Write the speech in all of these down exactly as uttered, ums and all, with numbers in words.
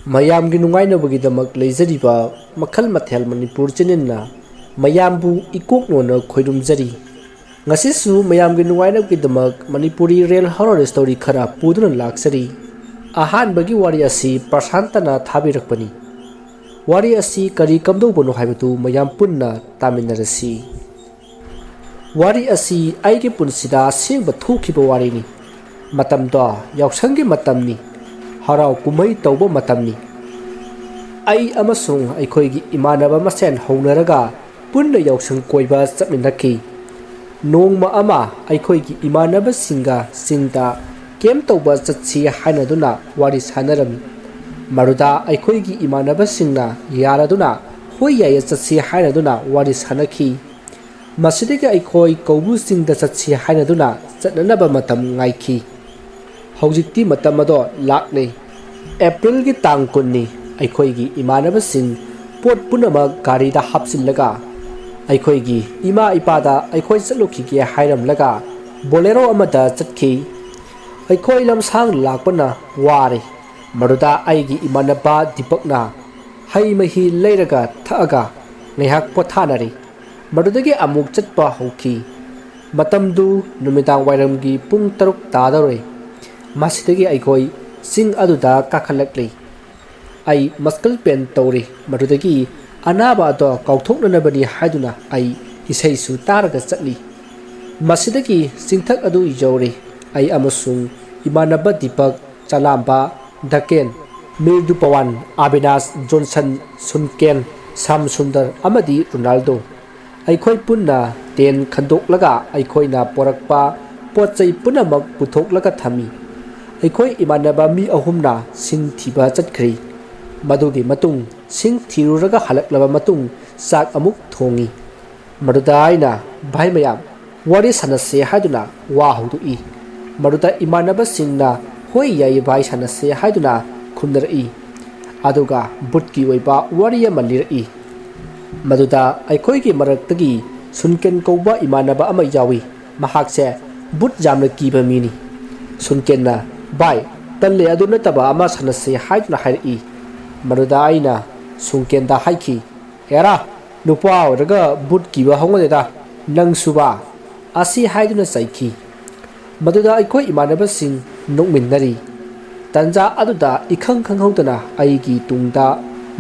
ꯃꯌꯥꯝꯒꯤ ꯅꯨꯡꯉꯥꯏꯅꯕꯒꯤꯗꯃꯛ ꯂꯩꯖꯔꯤꯕ ꯃꯈꯜ ꯃꯊꯦꯜ ꯃꯅꯤꯄꯨꯔ ꯆꯦꯅꯦꯜꯅ ꯃꯌꯥꯝꯕꯨ ꯏꯀꯣꯛꯅꯣꯅ ꯈꯣꯏꯔꯨꯝꯖꯔꯤ꯫ ꯉꯁꯤꯁꯨ ꯃꯌꯥꯝꯒꯤ ꯅꯨꯡꯉꯥꯏꯅꯕꯒꯤꯗꯃꯛ ꯃꯅꯤꯄꯨꯔꯤ ꯔꯤꯌꯦꯜ ꯍꯣꯔꯔ ꯁ꯭ꯇꯣꯔꯤ ꯈꯔ ꯄꯨꯗꯨꯅ ꯂꯥꯛꯆꯔꯤ꯫ ꯑꯍꯥꯟꯕꯒꯤ ꯋꯥꯔꯤ ꯑꯁꯤ ꯄ꯭ꯔꯁꯥꯟꯇꯅ ꯊꯥꯕꯤꯔꯛꯄꯅꯤ꯫ ꯋꯥꯔꯤ ꯑꯁꯤ ꯀꯔꯤ ꯀꯝꯗꯧꯕꯅꯣ ꯍꯥꯏꯕꯗꯨ ꯃꯌꯥꯝ ꯄꯨꯟꯅ ꯇꯥꯃꯤꯟꯅꯔꯁꯤ꯫ ꯋꯥꯔꯤ ꯑꯁꯤ ꯑꯩꯒꯤ ꯄꯨꯟꯁꯤꯗ ꯑꯁꯦꯡꯕ ꯊꯣꯛꯈꯤꯕ ꯋꯥꯔꯤꯅꯤ꯫ ꯃꯇꯝꯗꯣ ꯌꯥꯎꯁꯪꯒꯤ ꯃꯇꯝꯅꯤ, ꯍꯔꯥꯎ ꯀꯨꯝꯍꯩ ꯇꯧꯕ ꯃꯇꯝꯅꯤ꯫ ꯑꯩ ꯑꯃꯁꯨꯡ ꯑꯩꯈꯣꯏꯒꯤ ꯏꯃꯥꯟꯅꯕ ꯃꯁꯦꯟ ꯍꯧꯅꯔꯒ ꯄꯨꯟꯅ ꯌꯥꯎꯁꯪ ꯀꯣꯏꯕ ꯆꯠꯃꯤꯟꯅꯈꯤ꯫ ꯅꯣꯡꯃ ꯑꯃ ꯑꯩꯈꯣꯏꯒꯤ ꯏꯃꯥꯟꯅꯕꯁꯤꯡꯒ ꯆꯤꯡꯗ ꯀꯦꯝ ꯇꯧꯕ ꯆꯠꯁꯤ ꯍꯥꯏꯅꯗꯨꯅ ꯋꯥꯔꯤ ꯁꯥꯟꯅꯔꯝꯃꯤ꯫ ꯃꯗꯨꯗ ꯑꯩꯈꯣꯏꯒꯤ ꯏꯃꯥꯟꯅꯕꯁꯤꯡꯅ ꯌꯥꯔꯗꯨꯅ "ꯍꯣꯏ ꯌꯥꯏꯌꯦ, ꯆꯠꯁꯤ" ꯍꯥꯏꯅꯗꯨꯅ ꯋꯥꯔꯤ ꯁꯥꯟꯅꯈꯤ꯫ ꯃꯁꯤꯗꯒꯤ ꯑꯩꯈꯣꯏ ꯀꯧꯕ꯭ꯔꯨ ꯆꯤꯡꯗ ꯆꯠꯁꯤ ꯍꯥꯏꯅꯗꯨꯅ ꯆꯠꯅꯅꯕ ꯃꯇꯝ ꯉꯥꯏꯈꯤ꯫ ꯍꯧꯖꯤꯛꯇꯤ ꯃꯇꯝ ꯑꯗꯣ ꯂꯥꯛꯂꯦ꯫ ꯑꯦꯄ꯭ꯔꯤꯜꯒꯤ ꯇꯥꯡ ꯀꯨꯟꯅꯤ꯫ ꯑꯩꯈꯣꯏꯒꯤ ꯏꯃꯥꯟꯅꯕꯁꯤꯡ ꯄꯣꯠ ꯄꯨꯝꯅꯃꯛ ꯒꯥꯔꯤꯗ ꯍꯥꯞꯆꯤꯜꯂꯒ ꯑꯩꯈꯣꯏꯒꯤ ꯏꯃꯥ ꯏꯄꯥꯗ ꯑꯩꯈꯣꯏ ꯆꯠꯂꯨꯈꯤꯒꯦ ꯍꯥꯏꯔꯝꯂꯒ ꯕꯣꯂꯦꯔꯣ ꯑꯃꯗ ꯆꯠꯈꯤ꯫ ꯑꯩꯈꯣꯏ ꯂꯝꯁꯥꯡ ꯂꯥꯛꯄꯅ ꯋꯥꯔꯦ꯫ ꯃꯗꯨꯗ ꯑꯩꯒꯤ ꯏꯃꯥꯟꯅꯕ ꯗꯤꯄꯛꯅ ꯍꯩ ꯃꯍꯤ ꯂꯩꯔꯒ ꯊꯛꯑꯒ ꯉꯥꯏꯍꯥꯛ ꯄꯣꯊꯥꯅꯔꯦ꯫ ꯃꯗꯨꯗꯒꯤ ꯑꯃꯨꯛ ꯆꯠꯄ ꯍꯧꯈꯤ꯫ ꯃꯇꯝꯗꯨ ꯅꯨꯃꯤꯗꯥꯡ ꯋꯥꯏꯔꯝꯒꯤ ꯄꯨꯡ ꯇꯔꯨꯛ ꯇꯥꯗꯧꯔꯦ꯫ ꯃꯁꯤꯗꯒꯤ ꯑꯩꯈꯣꯏ ꯆꯤꯡ ꯑꯗꯨꯗ ꯀꯥꯈꯠꯂꯛꯂꯤ꯫ ꯑꯩ ꯃꯁꯀꯜ ꯄꯦꯟ ꯇꯧꯔꯤ꯫ ꯃꯗꯨꯗꯒꯤ ꯑꯅꯥꯕ ꯑꯗꯣ ꯀꯥꯎꯊꯣꯛꯅꯅꯕꯅꯤ ꯍꯥꯏꯗꯨꯅ ꯑꯩ ꯏꯁꯩꯁꯨ ꯇꯥꯔꯒ ꯆꯠꯂꯤ꯫ ꯃꯁꯤꯗꯒꯤ ꯆꯤꯡꯊꯛ ꯑꯗꯨ ꯌꯧꯔꯦ꯫ ꯑꯩ ꯑꯃꯁꯨꯡ ꯏꯃꯥꯟꯅꯕ ꯗꯤꯄꯛ, ꯆꯂꯥꯝꯕ, ꯗꯀꯦꯟ, ꯃꯤꯔꯗꯨ ꯄꯋꯥꯟ, ꯑꯕꯤꯅꯥꯁ, ꯖꯣꯟꯁꯟ, ꯁꯨꯟꯀꯦꯟ, ꯁꯥꯝ ꯁꯨꯟꯗꯔ ꯑꯃꯗꯤ ꯔꯣꯅꯥꯜꯗꯣ꯫ ꯑꯩꯈꯣꯏ ꯄꯨꯟꯅ ꯇꯦꯟ ꯈꯟꯗꯣꯛꯂꯒ ꯑꯩꯈꯣꯏꯅ ꯄꯣꯔꯛꯄ ꯄꯣꯠ ꯆꯩ ꯄꯨꯝꯅꯃꯛ ꯄꯨꯊꯣꯛꯂꯒ ꯊꯝꯃꯤ꯫ ꯑꯩꯈꯣꯏ ꯏꯃꯥꯟꯅꯕ ꯃꯤ ꯑꯍꯨꯝꯅ ꯁꯤꯡ ꯊꯤꯕ ꯆꯠꯈ꯭ꯔꯤ꯫ ꯃꯗꯨꯒꯤ ꯃꯇꯨꯡ ꯁꯤꯡ ꯊꯤꯔꯨꯔꯒ ꯍꯜꯂꯛꯂꯕ ꯃꯇꯨꯡ ꯆꯥꯛ ꯑꯃꯨꯛ ꯊꯣꯡꯉꯤ꯫ ꯃꯗꯨꯗ ꯑꯩꯅ "ꯚꯥꯏ ꯃꯌꯥꯝ, ꯋꯥꯔꯤ ꯁꯥꯟꯅꯁꯦ" ꯍꯥꯏꯗꯨꯅ ꯋꯥ ꯍꯧꯗꯣꯛꯏ꯫ ꯃꯗꯨꯗ ꯏꯃꯥꯟꯅꯕꯁꯤꯡꯅ "ꯍꯣꯏ ꯌꯥꯏꯌꯦ ꯚꯥꯏ, ꯁꯥꯟꯅꯁꯦ" ꯍꯥꯏꯗꯨꯅ ꯈꯨꯝꯅꯔꯛꯏ꯫ ꯑꯗꯨꯒ ꯕꯨꯠꯀꯤ ꯑꯣꯏꯕ ꯋꯥꯔꯤ ꯑꯃ ꯂꯤꯔꯛꯏ꯫ ꯃꯗꯨꯗ ꯑꯩꯈꯣꯏꯒꯤ ꯃꯔꯛꯇꯒꯤ ꯁꯨꯟꯀꯦꯟ ꯀꯧꯕ ꯏꯃꯥꯟꯅꯕ ꯑꯃ ꯌꯥꯎꯏ꯫ ꯃꯍꯥꯛꯁꯦ ꯕꯨꯠ ꯌꯥꯝꯅ ꯀꯤꯕ ꯃꯤꯅꯤ꯫ ꯁꯨꯟꯀꯦꯟꯅ "ꯚꯥꯏ, ꯇꯜꯂꯦ, ꯑꯗꯨ ꯅꯠꯇꯕ ꯑꯃ ꯁꯥꯟꯅꯁꯦ" ꯍꯥꯏꯗꯨꯅ ꯍꯥꯏꯔꯛꯏ꯫ ꯃꯗꯨꯗ ꯑꯩꯅ ꯁꯨꯡꯀꯦꯟꯗ ꯍꯥꯏꯈꯤ, "ꯑꯦꯔꯥ, ꯅꯨꯄꯥ ꯑꯣꯏꯔꯒ ꯕꯨꯠ ꯀꯤꯕ ꯍꯧꯅꯗꯦꯗ, ꯅꯪꯁꯨꯕ?" ꯑꯁꯤ ꯍꯥꯏꯗꯨꯅ ꯆꯩꯈꯤ꯫ ꯃꯗꯨꯗ ꯑꯩꯈꯣꯏ ꯏꯃꯥꯟꯅꯕꯁꯤꯡ ꯅꯣꯛꯃꯤꯟꯅꯔꯤ꯫ ꯇꯟꯖꯥ ꯑꯗꯨꯗ ꯏꯈꯪ ꯈꯪꯍꯧꯗꯅ ꯑꯩꯒꯤ ꯇꯨꯡꯗ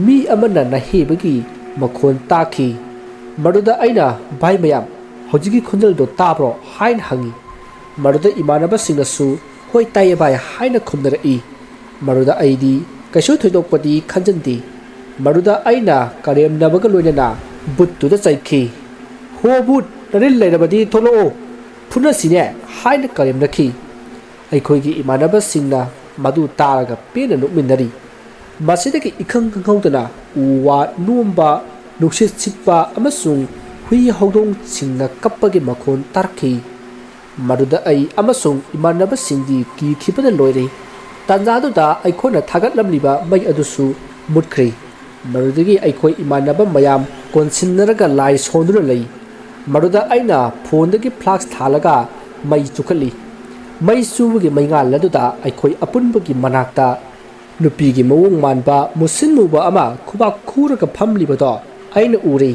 ꯃꯤ ꯑꯃꯅ ꯅꯍꯦꯕꯒꯤ ꯃꯈꯣꯟ ꯇꯥꯈꯤ꯫ ꯃꯗꯨꯗ ꯑꯩꯅ, "ꯚꯥꯏ ꯃꯌꯥꯝ, ꯍꯧꯖꯤꯛꯀꯤ ꯈꯣꯟꯖꯦꯜꯗꯣ ꯇꯥꯕ꯭ꯔꯣ?" ꯍꯥꯏꯅ ꯍꯪꯉꯤ꯫ ꯃꯗꯨꯗ ꯏꯃꯥꯟꯅꯕꯁꯤꯡꯅꯁꯨ, "ꯍꯣꯏ, ꯇꯥꯏꯌꯦ ꯚꯥꯏ" ꯍꯥꯏꯅ ꯈꯨꯝꯅꯔꯛꯏ꯫ ꯃꯗꯨꯗ ꯑꯩꯗꯤ ꯀꯩꯁꯨ ꯊꯣꯏꯗꯣꯛꯄꯗꯤ ꯈꯟꯖꯟꯗꯦ꯫ ꯃꯗꯨꯗ ꯑꯩꯅ ꯀꯔꯦꯝꯅꯕꯒ ꯂꯣꯏꯅꯅ ꯕꯨꯠꯇꯨꯗ ꯆꯩꯈꯤ꯫ "ꯍꯣ ꯕꯨꯠ, ꯅꯔꯤꯜ ꯂꯩꯔꯕꯗꯤ ꯊꯣꯛꯂꯛꯑꯣ, ꯐꯨꯅꯁꯤꯅꯦ" ꯍꯥꯏꯅ ꯀꯔꯦꯝꯅꯈꯤ꯫ ꯑꯩꯈꯣꯏꯒꯤ ꯏꯃꯥꯟꯅꯕꯁꯤꯡꯅ ꯃꯗꯨ ꯇꯥꯔꯒ ꯄꯦꯟꯅ ꯅꯣꯛꯃꯤꯟꯅꯔꯤ꯫ ꯃꯁꯤꯗꯒꯤ ꯏꯈꯪ ꯈꯪꯍꯧꯗꯅ ꯎ ꯋꯥ ꯅꯣꯝꯕ, ꯅꯨꯡꯁꯤꯠ ꯁꯤꯠꯄ ꯑꯃꯁꯨꯡ ꯍꯨꯏ ꯍꯧꯗꯣꯡꯁꯤꯡꯅ ꯀꯞꯄꯒꯤ ꯃꯈꯣꯟ ꯇꯥꯔꯛꯈꯤ꯫ ꯃꯗꯨꯗ ꯑꯩ ꯑꯃꯁꯨꯡ ꯏꯃꯥꯟꯅꯕꯁꯤꯡꯗꯤ ꯀꯤꯈꯤꯕꯅ ꯂꯣꯏꯔꯦ꯫ ꯇꯥꯟꯖꯥꯗꯨꯗ ꯑꯩꯈꯣꯏꯅ ꯊꯥꯒꯠꯂꯝꯂꯤꯕ ꯃꯩ ꯑꯗꯨꯁꯨ ꯃꯨꯠꯈ꯭ꯔꯦ꯫ ꯃꯗꯨꯗꯒꯤ ꯑꯩꯈꯣꯏ ꯏꯃꯥꯟꯅꯕ ꯃꯌꯥꯝ ꯀꯣꯟꯁꯤꯟꯅꯔꯒ ꯂꯥꯏ ꯁꯣꯟꯗꯨꯅ ꯂꯩ꯫ ꯃꯗꯨꯗ ꯑꯩꯅ ꯐꯣꯟꯗꯒꯤ ꯐ꯭ꯂꯥꯁ ꯊꯥꯜꯂꯒ ꯃꯩ ꯆꯨꯈꯠꯂꯤ꯫ ꯃꯩ ꯆꯨꯕꯒꯤ ꯃꯩꯉꯥꯜ ꯑꯗꯨꯗ ꯑꯩꯈꯣꯏ ꯑꯄꯨꯟꯕꯒꯤ ꯃꯅꯥꯛꯇ ꯅꯨꯄꯤꯒꯤ ꯃꯑꯣꯡ ꯃꯥꯟꯕ ꯃꯨꯁꯤꯟ ꯃꯨꯕ ꯑꯃ ꯈꯨꯕꯥꯛ ꯈꯨꯔꯒ ꯐꯝꯂꯤꯕꯗꯣ ꯑꯩꯅ ꯎꯔꯦ꯫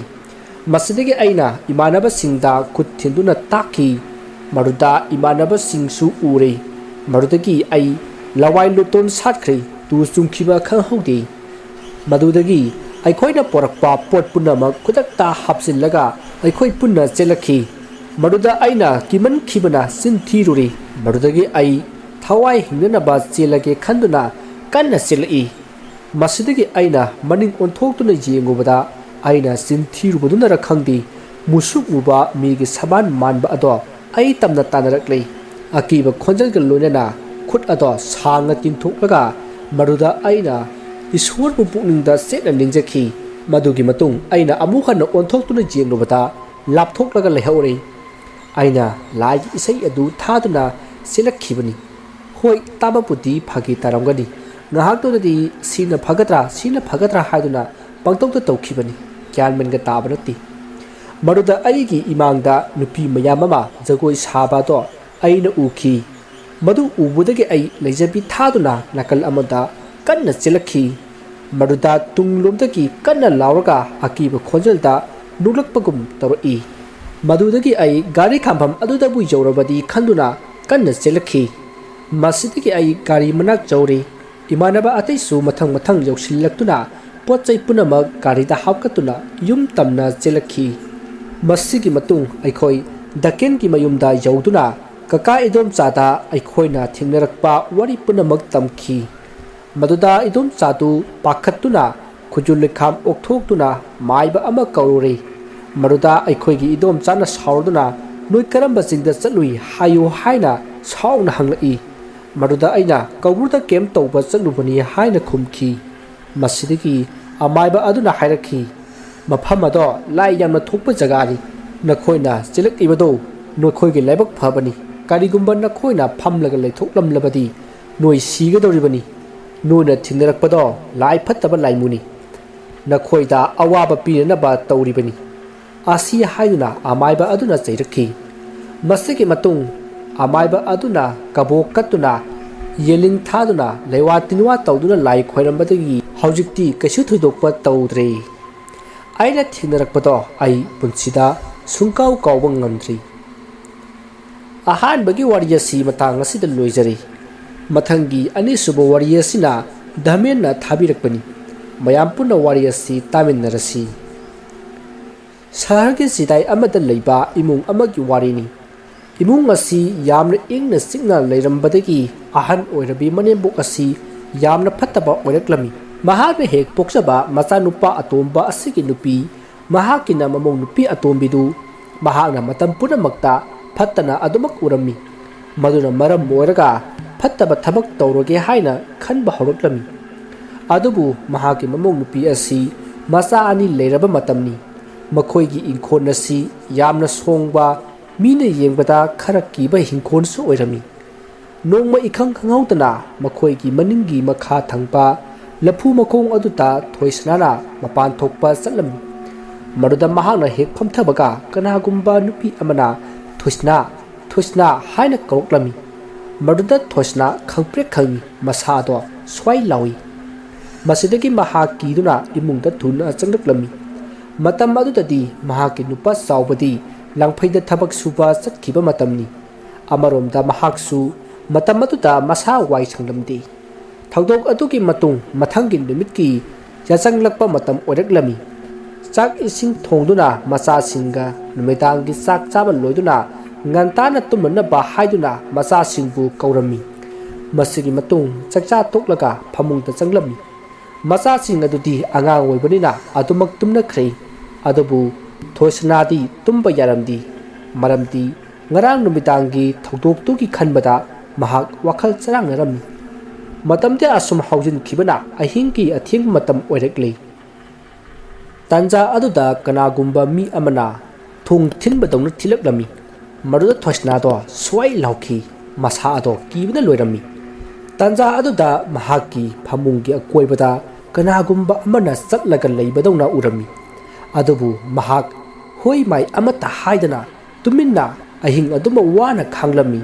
ꯃꯁꯤꯗꯒꯤ ꯑꯩꯅ ꯏꯃꯥꯟꯅꯕꯁꯤꯡꯗ ꯈꯨꯠ ꯊꯤꯟꯗꯨꯅ ꯇꯥꯛꯈꯤ꯫ ꯃꯗꯨꯗ ꯏꯃꯥꯟꯅꯕꯁꯤꯡꯁꯨ ꯎꯔꯦ꯫ ꯃꯗꯨꯗꯒꯤ ꯑꯩ ꯂꯋꯥꯏ ꯂꯨꯇꯣꯟ ꯁꯥꯠꯈ꯭ꯔꯦ꯫ ꯇꯨ ꯆꯨꯡꯈꯤꯕ ꯈꯪꯍꯧꯗꯦ꯫ ꯃꯗꯨꯗꯒꯤ ꯑꯩꯈꯣꯏꯅ ꯄꯣꯔꯛꯄ ꯄꯣꯠ ꯄꯨꯝꯅꯃꯛ ꯈꯨꯗꯛꯇ ꯍꯥꯞꯆꯤꯜꯂꯒ ꯑꯩꯈꯣꯏ ꯄꯨꯟꯅ ꯆꯦꯜꯂꯛꯈꯤ꯫ ꯃꯗꯨꯗ ꯑꯩꯅ ꯀꯤꯃꯟꯈꯤꯕꯅ ꯆꯤꯟ ꯊꯤꯔꯨꯔꯦ꯫ ꯃꯗꯨꯗꯒꯤ ꯑꯩ ꯊꯋꯥꯏ ꯍꯤꯡꯅꯅꯕ ꯆꯦꯜꯂꯒꯦ ꯈꯟꯗꯨꯅ ꯀꯟꯅ ꯆꯦꯜꯂꯛꯏ꯫ ꯃꯁꯤꯗꯒꯤ ꯑꯩꯅ ꯃꯅꯤꯡ ꯑꯣꯟꯊꯣꯛꯇꯨꯅ ꯌꯦꯡꯉꯨꯕꯗ, ꯑꯩꯅ ꯆꯤꯟ ꯊꯤꯔꯨꯕꯗꯨꯅꯔ ꯈꯪꯗꯦ, ꯃꯨꯁꯨꯛ ꯃꯨꯕ ꯃꯤꯒꯤ ꯁꯕꯥꯟ ꯃꯥꯟꯕ ꯑꯗꯣ ꯑꯩ ꯇꯝꯅ ꯇꯥꯟꯅꯔꯛꯂꯤ꯫ ꯑꯀꯤꯕ ꯈꯣꯟꯖꯦꯜꯒ ꯂꯣꯏꯅꯅ ꯈꯨꯠ ꯑꯗꯣ ꯁꯥꯡꯅ ꯇꯤꯡꯊꯣꯛꯂꯒ ꯃꯗꯨꯗ ꯑꯩꯅ ꯏꯁꯣꯔꯕꯨ ꯄꯨꯛꯅꯤꯡꯗ ꯆꯦꯠꯅ ꯅꯤꯡꯖꯈꯤ꯫ ꯃꯗꯨꯒꯤ ꯃꯇꯨꯡ ꯑꯩꯅ ꯑꯃꯨꯛ ꯍꯟꯅ ꯑꯣꯟꯊꯣꯛꯇꯨꯅ ꯌꯦꯡꯂꯨꯕꯗ ꯂꯥꯞꯊꯣꯛꯂꯒ ꯂꯩꯍꯧꯔꯦ꯫ ꯑꯩꯅ ꯂꯥꯏꯒꯤ ꯏꯁꯩ ꯑꯗꯨ ꯊꯥꯗꯨꯅ ꯆꯦꯜꯂꯛꯈꯤꯕꯅꯤ꯫ ꯍꯣꯏ, ꯇꯥꯕꯕꯨꯗꯤ ꯐꯥꯒꯤ ꯇꯥꯔꯝꯒꯅꯤ꯫ ꯉꯥꯏꯍꯥꯛꯇꯨꯗꯗꯤ ꯁꯤꯅ ꯐꯒꯗ꯭ꯔꯥ, ꯁꯤꯅ ꯐꯒꯗ꯭ꯔꯥ ꯍꯥꯏꯗꯨꯅ ꯄꯪꯇꯧꯗ ꯇꯧꯈꯤꯕꯅꯤ꯫ ꯒ꯭ꯌꯥꯟ ꯃꯦꯟꯒ ꯇꯥꯕ ꯅꯠꯇꯦ꯫ ꯃꯗꯨꯗ ꯑꯩꯒꯤ ꯏꯃꯥꯡꯗ ꯅꯨꯄꯤ ꯃꯌꯥꯝ ꯑꯃ ꯖꯒꯣꯏ ꯁꯥꯕ ꯑꯗꯣ ꯑꯩꯅ ꯎꯈꯤ꯫ ꯃꯗꯨ ꯎꯕꯗꯒꯤ ꯑꯩ ꯂꯩꯖꯕꯤ ꯊꯥꯗꯨꯅ ꯅꯥꯀꯜ ꯑꯃꯗ ꯀꯟꯅ ꯆꯦꯜꯂꯛꯈꯤ꯫ ꯃꯗꯨꯗ ꯇꯨꯡꯂꯣꯝꯗꯒꯤ ꯀꯟꯅ ꯂꯥꯎꯔꯒ ꯑꯀꯤꯕ ꯈꯣꯟꯖꯦꯜꯗ ꯅꯣꯛꯂꯛꯄꯒꯨꯝ ꯇꯧꯔꯛꯏ꯫ ꯃꯗꯨꯗꯒꯤ ꯑꯩ ꯒꯥꯔꯤ ꯈꯥꯝꯐꯝ ꯑꯗꯨꯗꯕꯨ ꯌꯧꯔꯕꯗꯤ ꯈꯟꯗꯨꯅ ꯀꯟꯅ ꯆꯦꯜꯂꯛꯈꯤ꯫ ꯃꯁꯤꯗꯒꯤ ꯑꯩ ꯒꯥꯔꯤ ꯃꯅꯥꯛ ꯌꯧꯔꯦ꯫ ꯏꯃꯥꯟꯅꯕ ꯑꯇꯩꯁꯨ ꯃꯊꯪ ꯃꯊꯪ ꯌꯧꯁꯤꯜꯂꯛꯇꯨꯅ ꯄꯣꯠ ꯆꯩ ꯄꯨꯝꯅꯃꯛ ꯒꯥꯔꯤꯗ ꯍꯥꯞꯀꯠꯇꯨꯅ ꯌꯨꯝ ꯇꯝꯅ ꯆꯦꯜꯂꯛꯈꯤ꯫ ꯃꯁꯤꯒꯤ ꯃꯇꯨꯡ ꯑꯩꯈꯣꯏ ꯗꯀꯦꯟꯒꯤ ꯃꯌꯨꯝꯗ ꯌꯧꯗꯨꯅ ꯀꯀꯥ ꯏꯗꯣꯝꯆꯥꯗ ꯑꯩꯈꯣꯏꯅ ꯊꯦꯡꯅꯔꯛꯄ ꯋꯥꯔꯤ ꯄꯨꯝꯅꯃꯛ ꯇꯝꯈꯤ꯫ ꯃꯗꯨꯗ ꯏꯗꯣꯝꯆꯥꯗꯨ ꯄꯥꯈꯠꯇꯨꯅ ꯈꯨꯖꯨ ꯂꯩꯈꯥꯝ ꯑꯣꯛꯊꯣꯛꯇꯨꯅ ꯃꯥꯏꯕ ꯑꯃ ꯀꯧꯔꯨꯔꯦ꯫ ꯃꯗꯨꯗ ꯑꯩꯈꯣꯏꯒꯤ ꯏꯗꯣꯝꯆꯥꯅ ꯁꯥꯎꯔꯗꯨꯅ, "ꯅꯣꯏ ꯀꯔꯝꯕ ꯆꯤꯡꯗ ꯆꯠꯂꯨꯏ ꯍꯥꯏꯌꯨ?" ꯍꯥꯏꯅ ꯁꯥꯎꯅ ꯍꯪꯂꯛꯏ꯫ ꯃꯗꯨꯗ ꯑꯩꯅ, "ꯀꯧꯕ꯭ꯔꯨꯗ ꯀꯦꯝꯞ ꯇꯧꯕ ꯆꯠꯂꯨꯕꯅꯤ" ꯍꯥꯏꯅ ꯈꯨꯝꯈꯤ꯫ ꯃꯁꯤꯗꯒꯤ ꯑꯃꯥꯏꯕ ꯑꯗꯨꯅ ꯍꯥꯏꯔꯛꯈꯤ, "ꯃꯐꯝ ꯑꯗꯣ ꯂꯥꯏ ꯌꯥꯝꯅ ꯊꯣꯛꯄ ꯖꯒꯥꯅꯤ꯫ ꯅꯈꯣꯏꯅ ꯆꯦꯜꯂꯛꯂꯤꯕꯗꯣ ꯅꯈꯣꯏꯒꯤ ꯂꯥꯏꯕꯛ ꯐꯕꯅꯤ꯫ ꯀꯔꯤꯒꯨꯝꯕ ꯅꯈꯣꯏꯅ ꯐꯝꯂꯒ ꯂꯩꯊꯣꯛꯂꯝꯂꯕꯗꯤ ꯅꯣꯏ ꯁꯤꯒꯗꯧꯔꯤꯕꯅꯤ꯫ ꯅꯣꯏꯅ ꯊꯦꯡꯅꯔꯛꯄꯗꯣ ꯂꯥꯏ ꯐꯠꯇꯕ ꯂꯥꯏꯃꯨꯅꯤ꯫ ꯅꯈꯣꯏꯗ ꯑꯋꯥꯕ ꯄꯤꯅꯅꯕ ꯇꯧꯔꯤꯕꯅꯤ" ꯑꯁꯤ ꯍꯥꯏꯗꯨꯅ ꯑꯃꯥꯏꯕ ꯑꯗꯨꯅ ꯆꯩꯔꯛꯈꯤ꯫ ꯃꯁꯤꯒꯤ ꯃꯇꯨꯡ ꯑꯃꯥꯏꯕ ꯑꯗꯨꯅ ꯀꯕꯣꯛ ꯀꯠꯇꯨꯅ, ꯌꯦꯂꯤꯡ ꯊꯥꯗꯨꯅ, ꯂꯩꯋꯥ ꯇꯤꯟꯋꯥ ꯇꯧꯗꯨꯅ ꯂꯥꯏ ꯈꯣꯏꯔꯝꯕꯗꯒꯤ ꯍꯧꯖꯤꯛꯇꯤ ꯀꯩꯁꯨ ꯊꯣꯏꯗꯣꯛꯄ ꯇꯧꯗ꯭ꯔꯦ꯫ ꯑꯩꯅ ꯊꯦꯡꯅꯔꯛꯄꯗꯣ ꯑꯩ ꯄꯨꯟꯁꯤꯗ ꯁꯨꯡꯀꯥꯎ ꯀꯥꯎꯕ ꯉꯝꯗ꯭ꯔꯤ꯫ ꯑꯍꯥꯟꯕꯒꯤ ꯋꯥꯔꯤ ꯑꯁꯤ ꯃꯇꯥꯡ ꯑꯁꯤꯗ ꯂꯣꯏꯖꯔꯦ꯫ ꯃꯊꯪꯒꯤ ꯑꯅꯤꯁꯨꯕ ꯋꯥꯔꯤ ꯑꯁꯤꯅ ꯙꯃꯦꯟꯅ ꯊꯥꯕꯤꯔꯛꯄꯅꯤ꯫ ꯃꯌꯥꯝ ꯄꯨꯟꯅ ꯋꯥꯔꯤ ꯑꯁꯤ ꯇꯥꯃꯤꯟꯅꯔꯁꯤ꯫ ꯁꯍꯔꯒꯤ ꯆꯤꯗꯥꯏ ꯑꯃꯗ ꯂꯩꯕ ꯏꯃꯨꯡ ꯑꯃꯒꯤ ꯋꯥꯔꯤꯅꯤ꯫ ꯏꯃꯨꯡ ꯑꯁꯤ ꯌꯥꯝꯅ ꯏꯪꯅ ꯆꯤꯛꯅ ꯂꯩꯔꯝꯕꯗꯒꯤ ꯑꯍꯟ ꯑꯣꯏꯔꯕꯤ ꯃꯅꯦꯝꯕꯣꯛ ꯑꯁꯤ ꯌꯥꯝꯅ ꯐꯠꯇꯕ ꯑꯣꯏꯔꯛꯂꯝꯃꯤ꯫ ꯃꯍꯥꯛꯅ ꯍꯦꯛ ꯄꯣꯛꯆꯕ ꯃꯆꯥꯅꯨꯄꯥ ꯑꯇꯣꯝꯕ ꯑꯁꯤꯒꯤ ꯅꯨꯄꯤ, ꯃꯍꯥꯛꯀꯤꯅ ꯃꯃꯧ ꯅꯨꯄꯤ ꯑꯇꯣꯝꯕꯤꯗꯨ ꯃꯍꯥꯛꯅ ꯃꯇꯝ ꯄꯨꯝꯅꯃꯛꯇ ꯐꯠꯇꯅ ꯑꯗꯨꯃꯛ ꯎꯔꯝꯃꯤ꯫ ꯃꯗꯨꯅ ꯃꯔꯝ ꯑꯣꯏꯔꯒ ꯐꯠꯇꯕ ꯊꯕꯛ ꯇꯧꯔꯒꯦ ꯍꯥꯏꯅ ꯈꯟꯕ ꯍꯧꯔꯛꯂꯝꯃꯤ꯫ ꯑꯗꯨꯕꯨ ꯃꯍꯥꯛꯀꯤ ꯃꯃꯧ ꯅꯨꯄꯤ ꯑꯁꯤ ꯃꯆꯥ ꯑꯅꯤ ꯂꯩꯔꯕ ꯃꯇꯝꯅꯤ꯫ ꯃꯈꯣꯏꯒꯤ ꯏꯪꯈꯣꯜ ꯑꯁꯤ ꯌꯥꯝꯅ ꯁꯣꯡꯕ, ꯃꯤꯅ ꯌꯦꯡꯕꯗ ꯈꯔ ꯀꯤꯕ ꯏꯪꯈꯣꯜꯁꯨ ꯑꯣꯏꯔꯝꯃꯤ꯫ ꯅꯣꯡꯃ ꯏꯈꯪ ꯈꯪꯍꯧꯗꯅ ꯃꯈꯣꯏꯒꯤ ꯃꯅꯤꯡꯒꯤ ꯃꯈꯥ ꯊꯪꯕ ꯂꯐꯨ ꯃꯈꯣꯡ ꯑꯗꯨꯗ ꯊꯣꯏꯁꯅꯥꯅ ꯃꯄꯥꯟ ꯊꯣꯛꯄ ꯆꯠꯂꯝꯃꯤ꯫ ꯃꯗꯨꯗ ꯃꯍꯥꯛꯅ ꯍꯦꯛ ꯐꯝꯊꯕꯒ ꯀꯅꯥꯒꯨꯝꯕ ꯅꯨꯄꯤ ꯑꯃꯅ "ꯊꯣꯏꯁꯅꯥ, ꯊꯣꯏꯁꯅꯥ" ꯍꯥꯏꯅ ꯀꯧꯔꯛꯂꯝꯃꯤ꯫ ꯃꯗꯨꯗ ꯊꯣꯏꯁꯅꯥ ꯈꯪꯄ꯭ꯔꯦꯛ ꯈꯪꯉꯤ, ꯃꯁꯥꯗꯣ ꯁ꯭ꯋꯥꯏ ꯂꯥꯎꯏ꯫ ꯃꯁꯤꯗꯒꯤ ꯃꯍꯥꯛ ꯀꯤꯗꯨꯅ ꯏꯃꯨꯡꯗ ꯊꯨꯅ ꯆꯪꯂꯛꯂꯝꯃꯤ꯫ ꯃꯇꯝ ꯑꯗꯨꯗꯗꯤ ꯃꯍꯥꯛꯀꯤ ꯅꯨꯄꯥ ꯆꯥꯎꯕꯗꯤ ꯂꯪꯐꯩꯗ ꯊꯕꯛ ꯁꯨꯕ ꯆꯠꯈꯤꯕ ꯃꯇꯝꯅꯤ꯫ ꯑꯃꯔꯣꯝꯗ ꯃꯍꯥꯛꯁꯨ ꯃꯇꯝ ꯑꯗꯨꯗ ꯃꯁꯥ ꯋꯥꯏ ꯁꯪꯂꯝꯗꯦ꯫ ꯊꯧꯗꯣꯛ ꯑꯗꯨꯒꯤ ꯃꯇꯨꯡ ꯃꯊꯪꯒꯤ ꯅꯨꯃꯤꯠꯀꯤ ꯌꯥꯆꯪꯂꯛꯄ ꯃꯇꯝ ꯑꯣꯏꯔꯛꯂꯝꯃꯤ꯫ ꯆꯥꯛ ꯏꯁꯤꯡ ꯊꯣꯡꯗꯨꯅ ꯃꯆꯥꯁꯤꯡꯒ ꯅꯨꯃꯤꯗꯥꯡꯒꯤ ꯆꯥꯛ ꯆꯥꯕ ꯂꯣꯏꯗꯨꯅ ꯉꯟꯇꯥꯅ ꯇꯨꯝꯅꯅꯕ ꯍꯥꯏꯗꯨꯅ ꯃꯆꯥꯁꯤꯡꯕꯨ ꯀꯧꯔꯝꯃꯤ꯫ ꯃꯁꯤꯒꯤ ꯃꯇꯨꯡ ꯆꯥꯛꯆꯥ ꯇꯣꯛꯂꯒ ꯐꯃꯨꯡꯗ ꯆꯪꯂꯝꯃꯤ꯫ ꯃꯆꯥꯁꯤꯡ ꯑꯗꯨꯗꯤ ꯑꯉꯥꯡ ꯑꯣꯏꯕꯅꯤꯅ ꯑꯗꯨꯃꯛ ꯇꯨꯝꯅꯈ꯭ꯔꯦ꯫ ꯑꯗꯨꯕꯨ ꯊꯣꯏꯁꯅꯥꯗꯤ ꯇꯨꯝꯕ ꯌꯥꯔꯝꯗꯦ꯫ ꯃꯔꯝꯗꯤ ꯉꯔꯥꯡ ꯅꯨꯃꯤꯗꯥꯡꯒꯤ ꯊꯧꯗꯣꯛꯇꯨꯒꯤ ꯈꯟꯕꯗ ꯃꯍꯥꯛ ꯋꯥꯈꯜ ꯆꯔꯥꯡꯅꯔꯝꯃꯤ꯫ ꯃꯇꯝꯗꯤ ꯑꯁꯨꯝ ꯍꯧꯖꯤꯟꯈꯤꯕꯅ ꯑꯍꯤꯡꯒꯤ ꯑꯊꯦꯡꯕ ꯃꯇꯝ ꯑꯣꯏꯔꯛꯂꯦ꯫ ꯇꯥꯟꯖꯥ ꯑꯗꯨꯗ ꯀꯅꯥꯒꯨꯝꯕ ꯃꯤ ꯑꯃꯅ ꯊꯣꯡ ꯊꯤꯟꯕꯗꯧꯅ ꯊꯤꯜꯂꯛꯂꯝꯃꯤ꯫ ꯃꯗꯨꯗ ꯊꯣꯏꯁꯅꯥꯗꯣ ꯁ꯭ꯋꯥꯏ ꯂꯥꯎꯈꯤ꯫ ꯃꯁꯥ ꯑꯗꯣ ꯀꯤꯕꯅ ꯂꯣꯏꯔꯝꯃꯤ꯫ ꯇꯥꯟꯖꯥ ꯑꯗꯨꯗ ꯃꯍꯥꯛꯀꯤ ꯐꯃꯨꯡꯒꯤ ꯑꯀꯣꯏꯕꯗ ꯀꯅꯥꯒꯨꯝꯕ ꯑꯃꯅ ꯆꯠꯂꯒ ꯂꯩꯕꯗꯧꯅ ꯎꯔꯝꯃꯤ꯫ ꯑꯗꯨꯕꯨ ꯃꯍꯥꯛ ꯍꯣꯏ ꯃꯥꯏ ꯑꯃꯠꯇ ꯍꯥꯏꯗꯅ ꯇꯨꯃꯤꯟꯅ ꯑꯍꯤꯡ ꯑꯗꯨꯃꯛ ꯋꯥꯅ ꯈꯥꯡꯂꯝꯃꯤ꯫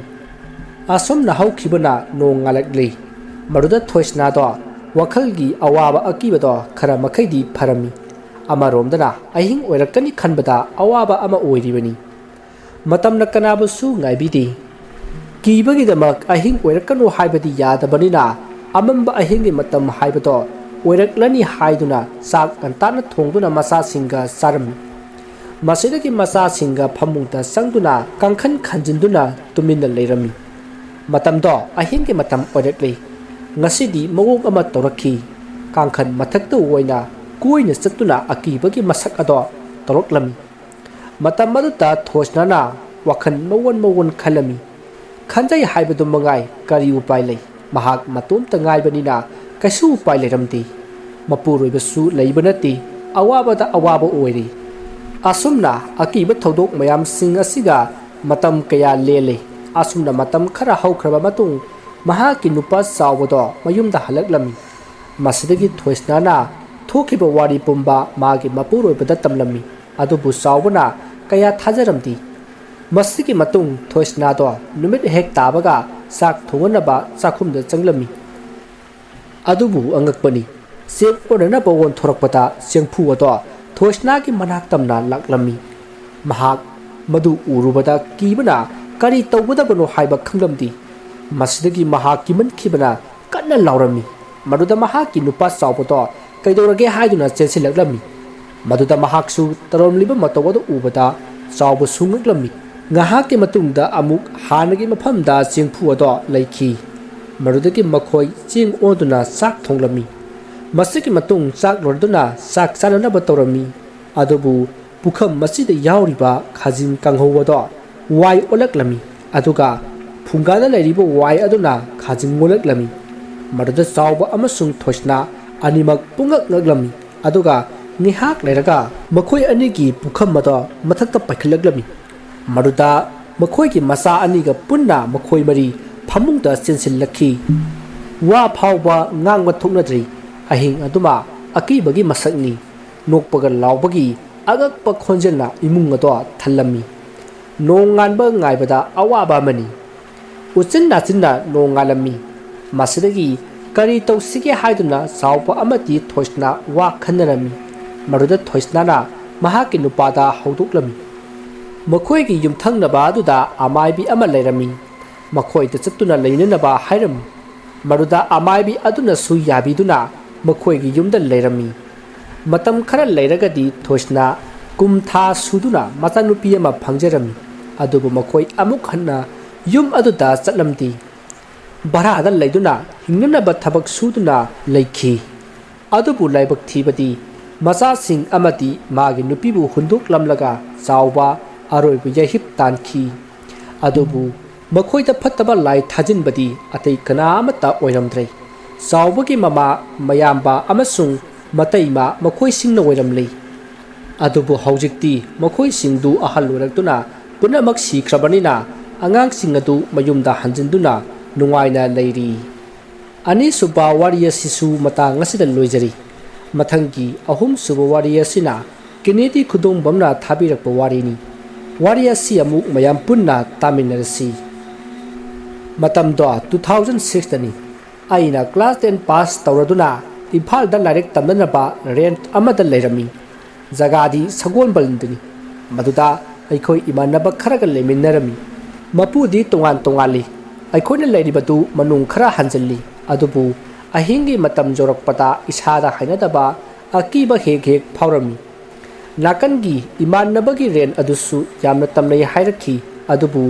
ꯑꯁꯨꯝꯅ ꯍꯧꯈꯤꯕꯅ ꯅꯣꯡ ꯉꯥꯜꯂꯛꯂꯤ꯫ ꯃꯗꯨꯗ ꯊꯣꯏꯁꯅꯥꯗꯣ ꯋꯥꯈꯜꯒꯤ ꯑꯋꯥꯕ ꯑꯀꯤꯕꯗꯣ ꯈꯔ ꯃꯈꯩꯗꯤ ꯐꯔꯝꯃꯤ꯫ ꯑꯃꯔꯣꯝꯗꯅ ꯑꯍꯤꯡ ꯑꯣꯏꯔꯛꯀꯅꯤ ꯈꯟꯕꯗ ꯑꯋꯥꯕ ꯑꯃ ꯑꯣꯏꯔꯤꯕꯅꯤ꯫ ꯃꯇꯝꯅ ꯀꯅꯥꯕꯨꯁꯨ ꯉꯥꯏꯕꯤꯗꯦ꯫ ꯀꯤꯕꯒꯤꯗꯃꯛ ꯑꯍꯤꯡ ꯑꯣꯏꯔꯛꯀꯅꯨ ꯍꯥꯏꯕꯗꯤ ꯌꯥꯗꯕꯅꯤꯅ, ꯑꯃꯝꯕ ꯑꯍꯤꯡꯒꯤ ꯃꯇꯝ ꯍꯥꯏꯕꯗꯣ ꯑꯣꯏꯔꯛꯂꯅꯤ ꯍꯥꯏꯗꯨꯅ ꯆꯥꯛ ꯉꯟꯇꯥꯅ ꯊꯣꯡꯗꯨꯅ ꯃꯆꯥꯁꯤꯡꯒ ꯆꯥꯔꯝꯃꯤ꯫ ꯃꯁꯤꯗꯒꯤ ꯃꯆꯥꯁꯤꯡꯒ ꯐꯃꯨꯡꯗ ꯆꯪꯗꯨꯅ ꯀꯥꯡꯈꯟ ꯈꯟꯖꯤꯟꯗꯨꯅ ꯇꯨꯃꯤꯟꯅ ꯂꯩꯔꯝꯃꯤ꯫ ꯃꯇꯝꯗꯣ ꯑꯍꯤꯡꯒꯤ ꯃꯇꯝ ꯑꯣꯏꯔꯛꯂꯤ꯫ ꯉꯁꯤꯗꯤ ꯃꯑꯣꯡ ꯑꯃ ꯇꯧꯔꯛꯈꯤ꯫ ꯀꯥꯡꯈꯟ ꯃꯊꯛꯇ ꯑꯣꯏꯅ ꯀꯣꯏꯅ ꯆꯠꯇꯨꯅ ꯑꯀꯤꯕꯒꯤ ꯃꯁꯛ ꯑꯗꯣ ꯇꯧꯔꯛꯂꯝꯃꯤ꯫ ꯃꯇꯝ ꯑꯗꯨꯗ ꯊꯣꯏꯁꯅꯥꯅ ꯋꯥꯈꯜ ꯃꯑꯣꯟ ꯃꯑꯣꯟ ꯈꯜꯂꯝꯃꯤ꯫ ꯈꯟꯖꯩ ꯍꯥꯏꯕꯗꯨ ꯃꯉꯥꯏ ꯀꯔꯤ ꯎꯄꯥꯏ ꯂꯩ? ꯃꯍꯥꯛ ꯃꯇꯣꯝꯇ ꯉꯥꯏꯕꯅꯤꯅ ꯀꯩꯁꯨ ꯎꯄꯥꯏ ꯂꯩꯔꯝꯗꯦ꯫ ꯃꯄꯨꯔꯣꯏꯕꯁꯨ ꯂꯩꯕ ꯅꯠꯇꯦ꯫ ꯑꯋꯥꯕꯗ ꯑꯋꯥꯕ ꯑꯣꯏꯔꯤ꯫ ꯑꯁꯨꯝꯅ ꯑꯀꯤꯕ ꯊꯧꯗꯣꯛ ꯃꯌꯥꯝꯁꯤꯡ ꯑꯁꯤꯒ ꯃꯇꯝ ꯀꯌꯥ ꯂꯦꯜꯂꯦ꯫ ꯑꯁꯨꯝꯅ ꯃꯇꯝ ꯈꯔ ꯍꯧꯈ꯭ꯔꯕ ꯃꯇꯨꯡ ꯃꯍꯥꯛꯀꯤ ꯅꯨꯄꯥ ꯆꯥꯎꯕꯗꯣ ꯃꯌꯨꯝꯗ ꯍꯜꯂꯛꯂꯝꯃꯤ꯫ ꯃꯁꯤꯗꯒꯤ ꯊꯣꯏꯁꯅꯥꯅ ꯊꯣꯛꯈꯤꯕ ꯋꯥꯔꯤ ꯄꯨꯝꯕ ꯃꯥꯒꯤ ꯃꯄꯨꯔꯣꯏꯕꯗ ꯇꯝꯂꯝꯃꯤ꯫ ꯑꯗꯨꯕꯨ ꯆꯥꯎꯕꯅ ꯀꯌꯥ ꯊꯥꯖꯔꯝꯗꯦ꯫ ꯃꯁꯤꯒꯤ ꯃꯇꯨꯡ ꯊꯣꯏꯁꯅꯥꯗꯣ ꯅꯨꯃꯤꯠ ꯍꯦꯛ ꯇꯥꯕꯒ ꯆꯥꯛ ꯊꯣꯡꯅꯅꯕ ꯆꯥꯛꯈꯨꯝꯗ ꯆꯪꯂꯝꯃꯤ꯫ ꯑꯗꯨꯕꯨ ꯑꯉꯛꯄꯅꯤ, ꯆꯦꯡ ꯑꯣꯟꯅꯅꯕ ꯑꯣꯟꯊꯣꯔꯛꯄꯗ ꯆꯦꯡꯐꯨ ꯑꯗꯣ ꯊꯣꯏꯁꯅꯥꯒꯤ ꯃꯅꯥꯛ ꯇꯝꯅ ꯂꯥꯛꯂꯝꯃꯤ꯫ ꯃꯍꯥꯛ ꯃꯗꯨ ꯎꯔꯨꯕꯗ ꯀꯤꯕꯅ ꯀꯔꯤ ꯇꯧꯒꯗꯕꯅꯣ ꯍꯥꯏꯕ ꯈꯪꯂꯝꯗꯦ꯫ ꯃꯁꯤꯗꯒꯤ ꯃꯍꯥꯛ ꯀꯤꯃꯟꯈꯤꯕꯅ ꯀꯟꯅ ꯂꯥꯎꯔꯝꯃꯤ꯫ ꯃꯗꯨꯗ ꯃꯍꯥꯛꯀꯤ ꯅꯨꯄꯥ ꯆꯥꯎꯕꯗꯣ ꯀꯩꯗꯧꯔꯒꯦ ꯍꯥꯏꯗꯨꯅ ꯆꯦꯟꯁꯤꯜꯂꯛꯂꯝꯃꯤ꯫ ꯃꯗꯨꯗ ꯃꯍꯥꯛꯁꯨ ꯇꯧꯔꯝꯂꯤꯕ ꯃꯇꯧ ꯑꯗꯨ ꯎꯕꯗ ꯆꯥꯎꯕꯁꯨ ꯉꯛꯂꯝꯃꯤ꯫ ꯉꯥꯏꯍꯥꯛꯀꯤ ꯃꯇꯨꯡꯗ ꯑꯃꯨꯛ ꯍꯥꯟꯅꯒꯤ ꯃꯐꯝꯗ ꯆꯦꯡꯐꯨ ꯑꯗꯣ ꯂꯩꯈꯤ꯫ ꯃꯗꯨꯗꯒꯤ ꯃꯈꯣꯏ ꯆꯦꯡ ꯑꯣꯟꯗꯨꯅ ꯆꯥꯛ ꯊꯣꯡꯂꯝꯃꯤ꯫ ꯃꯁꯤꯒꯤ ꯃꯇꯨꯡ ꯆꯥꯛ ꯂꯣꯏꯔꯗꯨꯅ ꯆꯥꯛ ꯆꯥꯅꯅꯕ ꯇꯧꯔꯝꯃꯤ꯫ ꯑꯗꯨꯕꯨ ꯄꯨꯈꯝ ꯑꯁꯤꯗ ꯌꯥꯎꯔꯤꯕ ꯈꯥꯖꯤꯡ ꯀꯥꯡꯍꯧ ꯑꯗꯣ ꯋꯥꯏ ꯑꯣꯜꯂꯛꯂꯝꯃꯤ꯫ ꯑꯗꯨꯒ ꯐꯨꯡꯒꯥꯗ ꯂꯩꯔꯤꯕ ꯋꯥꯏ ꯑꯗꯨꯅ ꯈꯥꯖꯤꯡ ꯑꯣꯜꯂꯛꯂꯝꯃꯤ꯫ ꯃꯗꯨꯗ ꯆꯥꯎꯕ ꯑꯃꯁꯨꯡ ꯊꯣꯏꯁꯅꯥ ꯑꯅꯤꯃꯛ ꯄꯨꯡꯉꯛ ꯉꯛꯂꯝꯃꯤ꯫ ꯑꯗꯨꯒ ꯉꯥꯏꯍꯥꯛ ꯂꯩꯔꯒ ꯃꯈꯣꯏ ꯑꯅꯤꯒꯤ ꯄꯨꯈꯝ ꯑꯗꯣ ꯃꯊꯛꯇ ꯄꯥꯏꯈꯠꯂꯛꯂꯝꯃꯤ꯫ ꯃꯗꯨꯗ ꯃꯈꯣꯏꯒꯤ ꯃꯆꯥ ꯑꯅꯤꯒ ꯄꯨꯟꯅ ꯃꯈꯣꯏ ꯃꯔꯤ ꯐꯃꯨꯡꯗ ꯆꯦꯟꯁꯤꯜꯂꯛꯈꯤ꯫ ꯋꯥ ꯐꯥꯎꯕ ꯉꯥꯡꯕ ꯊꯣꯛꯅꯗ꯭ꯔꯤ꯫ ꯑꯍꯤꯡ ꯑꯗꯨꯃ ꯑꯀꯤꯕꯒꯤ ꯃꯁꯛꯅꯤ꯫ ꯅꯣꯛꯄꯒ ꯂꯥꯎꯕꯒꯤ ꯑꯉꯛꯄ ꯈꯣꯟꯖꯦꯜꯅ ꯏꯃꯨꯡ ꯑꯗꯣ ꯊꯜꯂꯝꯃꯤ꯫ ꯅꯣꯡꯉꯥꯟꯕ ꯉꯥꯏꯕꯗ ꯑꯋꯥꯕ ꯑꯃꯅꯤ꯫ ꯎꯆꯤꯟ ꯅꯥꯆꯤꯟꯅ ꯅꯣꯡꯉꯥꯜꯂꯝꯃꯤ꯫ ꯃꯁꯤꯗꯒꯤ ꯀꯔꯤ ꯇꯧꯁꯤꯒꯦ ꯍꯥꯏꯗꯨꯅ ꯆꯥꯎꯕ ꯑꯃꯗꯤ ꯊꯣꯏꯁꯅꯥ ꯋꯥ ꯈꯟꯅꯔꯝꯃꯤ꯫ ꯃꯗꯨꯗ ꯊꯣꯏꯁꯅꯥꯅ ꯃꯍꯥꯛꯀꯤ ꯅꯨꯄꯥꯗ ꯍꯧꯗꯣꯛꯂꯝꯃꯤ꯫ ꯃꯈꯣꯏꯒꯤ ꯌꯨꯝꯊꯪꯅꯕ ꯑꯗꯨꯗ ꯑꯃꯥꯏꯕꯤ ꯑꯃ ꯂꯩꯔꯝꯃꯤ꯫ ꯃꯈꯣꯏꯗ ꯆꯠꯇꯨꯅ ꯂꯩꯅꯅꯕ ꯍꯥꯏꯔꯝꯃꯤ꯫ ꯃꯗꯨꯗ ꯑꯃꯥꯏꯕꯤ ꯑꯗꯨꯅꯁꯨ ꯌꯥꯕꯤꯗꯨꯅ ꯃꯈꯣꯏꯒꯤ ꯌꯨꯝꯗ ꯂꯩꯔꯝꯃꯤ꯫ ꯃꯇꯝ ꯈꯔ ꯂꯩꯔꯒꯗꯤ ꯊꯣꯏꯁꯅꯥ ꯀꯨꯝ ꯊꯥ ꯁꯨꯗꯨꯅ ꯃꯆꯥꯅꯨꯄꯤ ꯑꯃ ꯐꯪꯖꯔꯝꯃꯤ꯫ ꯑꯗꯨꯕꯨ ꯃꯈꯣꯏ ꯑꯃꯨꯛ ꯍꯟꯅ ꯌꯨꯝ ꯑꯗꯨꯗ ꯆꯠꯂꯝꯗꯦ꯫ ꯚꯔꯥꯗ ꯂꯩꯗꯨꯅ ꯍꯤꯡꯅꯅꯕ ꯊꯕꯛ ꯁꯨꯗꯨꯅ ꯂꯩꯈꯤ꯫ ꯑꯗꯨꯕꯨ ꯂꯥꯏꯕꯛ ꯊꯤꯕꯗꯤ ꯃꯆꯥꯁꯤꯡ ꯑꯃꯗꯤ ꯃꯥꯒꯤ ꯅꯨꯄꯤꯕꯨ ꯍꯨꯟꯗꯣꯛꯂꯝꯂꯒ ꯆꯥꯎꯕ ꯑꯔꯣꯏꯕ ꯌꯥꯏꯍꯤꯞ ꯇꯥꯟꯈꯤ꯫ ꯑꯗꯨꯕꯨ ꯃꯈꯣꯏꯗ ꯐꯠꯇꯕ ꯂꯥꯏ ꯊꯥꯖꯤꯟꯕꯗꯤ ꯑꯇꯩ ꯀꯅꯥ ꯑꯃꯠꯇ ꯑꯣꯏꯔꯝꯗ꯭ꯔꯦ꯫ ꯆꯥꯎꯕꯒꯤ ꯃꯃꯥ, ꯃꯌꯥꯝꯕ ꯑꯃꯁꯨꯡ ꯃꯇꯩꯃ ꯃꯈꯣꯏꯁꯤꯡꯅ ꯑꯣꯏꯔꯝꯂꯤ꯫ ꯑꯗꯨꯕꯨ ꯍꯧꯖꯤꯛꯇꯤ ꯃꯈꯣꯏꯁꯤꯡꯗꯨ ꯑꯍꯜ ꯑꯣꯏꯔꯛꯇꯨꯅ ꯄꯨꯝꯅꯃꯛ ꯁꯤꯈ꯭ꯔꯕꯅꯤꯅ ꯑꯉꯥꯡꯁꯤꯡ ꯑꯗꯨ ꯃꯌꯨꯝꯗ ꯍꯟꯖꯤꯟꯗꯨꯅ ꯅꯨꯡꯉꯥꯏꯅ ꯂꯩꯔꯤ꯫ ꯑꯅꯤꯁꯨꯕ ꯋꯥꯔꯤ ꯑꯁꯤꯁꯨ ꯃꯇꯥꯡ ꯑꯁꯤꯗ ꯂꯣꯏꯖꯔꯤ꯫ ꯃꯊꯪꯒꯤ ꯑꯍꯨꯝꯁꯨꯕ ꯋꯥꯔꯤ ꯑꯁꯤꯅ ꯀꯦꯅꯦꯗꯤ ꯈꯨꯗꯣꯡꯕꯝꯅ ꯊꯥꯕꯤꯔꯛꯄ ꯋꯥꯔꯤꯅꯤ꯫ ꯋꯥꯔꯤ ꯑꯁꯤ ꯑꯃꯨꯛ ꯃꯌꯥꯝ ꯄꯨꯟꯅ ꯇꯥꯃꯤꯟꯅꯔꯁꯤ꯫ ꯃꯇꯝꯗꯣ two thousand sixꯇꯅꯤ꯫ ꯑꯩꯅ class ten pass ꯇꯧꯔꯗꯨꯅ ꯏꯝꯐꯥꯜꯗ ꯂꯥꯏꯔꯤꯛ ꯇꯝꯅꯅꯕ ꯔꯦꯟꯠ ꯑꯃꯗ ꯂꯩꯔꯝꯃꯤ꯫ ꯖꯒꯥꯗꯤ ꯁꯒꯣꯜꯕꯟꯗꯅꯤ꯫ ꯃꯗꯨꯗ ꯑꯩꯈꯣꯏ ꯏꯃꯥꯟꯅꯕ ꯈꯔꯒ ꯂꯩꯃꯤꯟꯅꯔꯝꯃꯤ꯫ ꯃꯄꯨꯗꯤ ꯇꯣꯉꯥꯟ ꯇꯣꯉꯥꯜꯂꯤ꯫ ꯑꯩꯈꯣꯏꯅ ꯂꯩꯔꯤꯕꯗꯨ ꯃꯅꯨꯡ ꯈꯔ ꯍꯟꯖꯤꯜꯂꯤ꯫ ꯑꯗꯨꯕꯨ ꯑꯍꯤꯡꯒꯤ ꯃꯇꯝ ꯌꯧꯔꯛꯄꯗ ꯏꯁꯥꯗ ꯍꯩꯅꯗꯕ ꯑꯀꯤꯕ ꯍꯦꯛ ꯍꯦꯛ ꯐꯥꯎꯔꯝꯃꯤ꯫ ꯅꯥꯀꯟꯒꯤ ꯏꯃꯥꯟꯅꯕꯒꯤ ꯔꯦꯟ ꯑꯗꯨꯁꯨ ꯌꯥꯝꯅ ꯇꯝꯅꯩ ꯍꯥꯏꯔꯛꯈꯤ꯫ ꯑꯗꯨꯕꯨ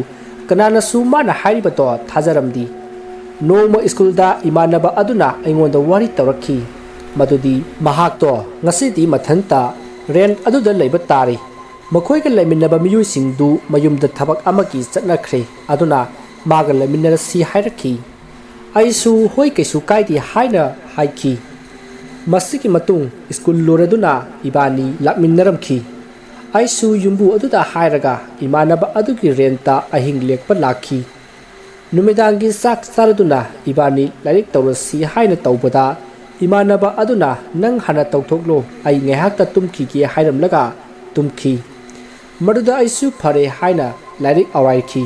ꯀꯅꯥꯅꯁꯨ ꯃꯥꯅ ꯍꯥꯏꯔꯤꯕꯗꯣ ꯊꯥꯖꯔꯝꯗꯦ꯫ ꯅꯣꯡꯃ ꯁ꯭ꯀꯨꯜꯗ ꯏꯃꯥꯟꯅꯕ ꯑꯗꯨꯅ ꯑꯩꯉꯣꯟꯗ ꯋꯥꯔꯤ ꯇꯧꯔꯛꯈꯤ꯫ ꯃꯗꯨꯗꯤ ꯃꯍꯥꯛꯇꯣ ꯉꯁꯤꯗꯤ ꯃꯊꯟꯇ ꯔꯦꯟ ꯑꯗꯨꯗ ꯂꯩꯕ ꯇꯥꯔꯦ꯫ ꯃꯈꯣꯏꯒ ꯂꯩꯃꯤꯟꯅꯕ ꯃꯤꯑꯣꯏꯁꯤꯡꯗꯨ ꯃꯌꯨꯝꯗ ꯊꯕꯛ ꯑꯃꯒꯤ ꯆꯠꯅꯈ꯭ꯔꯦ꯫ ꯑꯗꯨꯅ ꯃꯥꯒ ꯂꯩꯃꯤꯟꯅꯔꯁꯤ ꯍꯥꯏꯔꯛꯈꯤ꯫ ꯑꯩꯁꯨ "ꯍꯣꯏ, ꯀꯩꯁꯨ ꯀꯥꯏꯗꯦ" ꯍꯥꯏꯅ ꯍꯥꯏꯈꯤ꯫ ꯃꯁꯤꯒꯤ ꯃꯇꯨꯡ ꯁ꯭ꯀꯨꯜ ꯂꯣꯏꯔꯗꯨꯅ ꯏꯕꯥꯅꯤ ꯂꯥꯛꯃꯤꯟꯅꯔꯝꯈꯤ꯫ ꯑꯩꯁꯨ ꯌꯨꯝꯕꯨ ꯑꯗꯨꯗ ꯍꯥꯏꯔꯒ ꯏꯃꯥꯟꯅꯕ ꯑꯗꯨꯒꯤ ꯔꯦꯟꯇ ꯑꯍꯤꯡ ꯂꯦꯛꯄ ꯂꯥꯛꯈꯤ꯫ ꯅꯨꯃꯤꯗꯥꯡꯒꯤ ꯆꯥꯛ ꯆꯥꯔꯗꯨꯅ ꯏꯕꯥꯅꯤ ꯂꯥꯏꯔꯤꯛ ꯇꯧꯔꯁꯤ ꯍꯥꯏꯅ ꯇꯧꯕꯗ, ꯏꯃꯥꯟꯅꯕ ꯑꯗꯨꯅ "ꯅꯪ ꯍꯥꯟꯅ ꯇꯧꯊꯣꯛꯂꯣ, ꯑꯩ ꯉꯥꯏꯍꯥꯛꯇ ꯇꯨꯝꯈꯤꯒꯦ" ꯍꯥꯏꯔꯝꯂꯒ ꯇꯨꯝꯈꯤ꯫ ꯃꯗꯨꯗ ꯑꯩꯁꯨ ꯐꯔꯦ ꯍꯥꯏꯅ ꯂꯥꯏꯔꯤꯛ ꯑꯋꯥꯏꯈꯤ꯫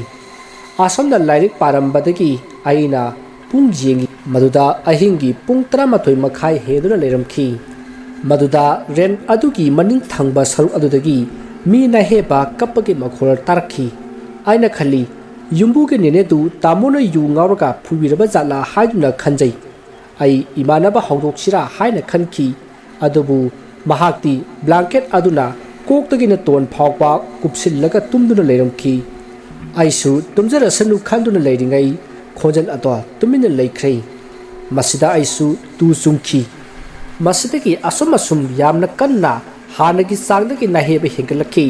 ꯑꯁꯣꯝꯗ ꯂꯥꯏꯔꯤꯛ ꯄꯥꯔꯝꯕꯗꯒꯤ ꯑꯩꯅ ꯄꯨꯡ ꯌꯦꯡꯉꯤ꯫ ꯃꯗꯨꯗ ꯑꯍꯤꯡꯒꯤ ꯄꯨꯡ ꯇꯔꯥꯃꯥꯊꯣꯏ ꯃꯈꯥꯏ ꯍꯦꯟꯗꯨꯅ ꯂꯩꯔꯝꯈꯤ꯫ ꯃꯗꯨꯗ ꯔꯦꯟ ꯑꯗꯨꯒꯤ ꯃꯅꯤꯡ ꯊꯪꯕ ꯁꯔꯨꯛ ꯑꯗꯨꯗꯒꯤ ꯃꯤ ꯅꯥꯍꯦꯞꯄ ꯀꯞꯄꯒꯤ ꯃꯈꯣꯜ ꯇꯥꯔꯛꯈꯤ꯫ ꯑꯩꯅ ꯈꯜꯂꯤ, "ꯌꯨꯝꯕꯨꯒꯤ ꯅꯦꯅꯦꯗꯨ ꯇꯥꯃꯣꯅ ꯌꯨ ꯉꯥꯎꯔꯒ ꯐꯨꯕꯤꯔꯕ ꯖꯥꯠꯂꯥ?" ꯍꯥꯏꯗꯨꯅ ꯈꯟꯖꯩ꯫ ꯑꯩ ꯏꯃꯥꯟꯅꯕ ꯍꯧꯗꯣꯛꯁꯤꯔꯥ ꯍꯥꯏꯅ ꯈꯟꯈꯤ꯫ ꯑꯗꯨꯕꯨ ꯃꯍꯥꯛꯇꯤ ꯕ꯭ꯂꯥꯡꯀꯦꯠ ꯑꯗꯨꯅ ꯀꯣꯛꯇꯒꯤꯅ ꯇꯣꯟ ꯐꯥꯎꯕ ꯀꯨꯞꯁꯤꯜꯂꯒ ꯇꯨꯝꯗꯨꯅ ꯂꯩꯔꯝꯈꯤ꯫ ꯑꯩꯁꯨ ꯇꯨꯝꯖꯔꯁꯅꯨ ꯈꯟꯗꯨꯅ ꯂꯩꯔꯤꯉꯩ, ꯈꯣꯟꯖꯦꯜ ꯑꯗꯣ ꯇꯨꯃꯤꯟꯅ ꯂꯩꯈ꯭ꯔꯦ꯫ ꯃꯁꯤꯗ ꯑꯩꯁꯨ ꯇꯨ ꯆꯨꯡꯈꯤ꯫ ꯃꯁꯤꯗꯒꯤ ꯑꯁꯨꯝ ꯑꯁꯨꯝ ꯌꯥꯝꯅ ꯀꯟꯅ ꯍꯥꯟꯅꯒꯤ ꯆꯥꯡꯗꯒꯤ ꯅꯥꯍꯦꯕ ꯍꯦꯟꯒꯠꯂꯛꯈꯤ꯫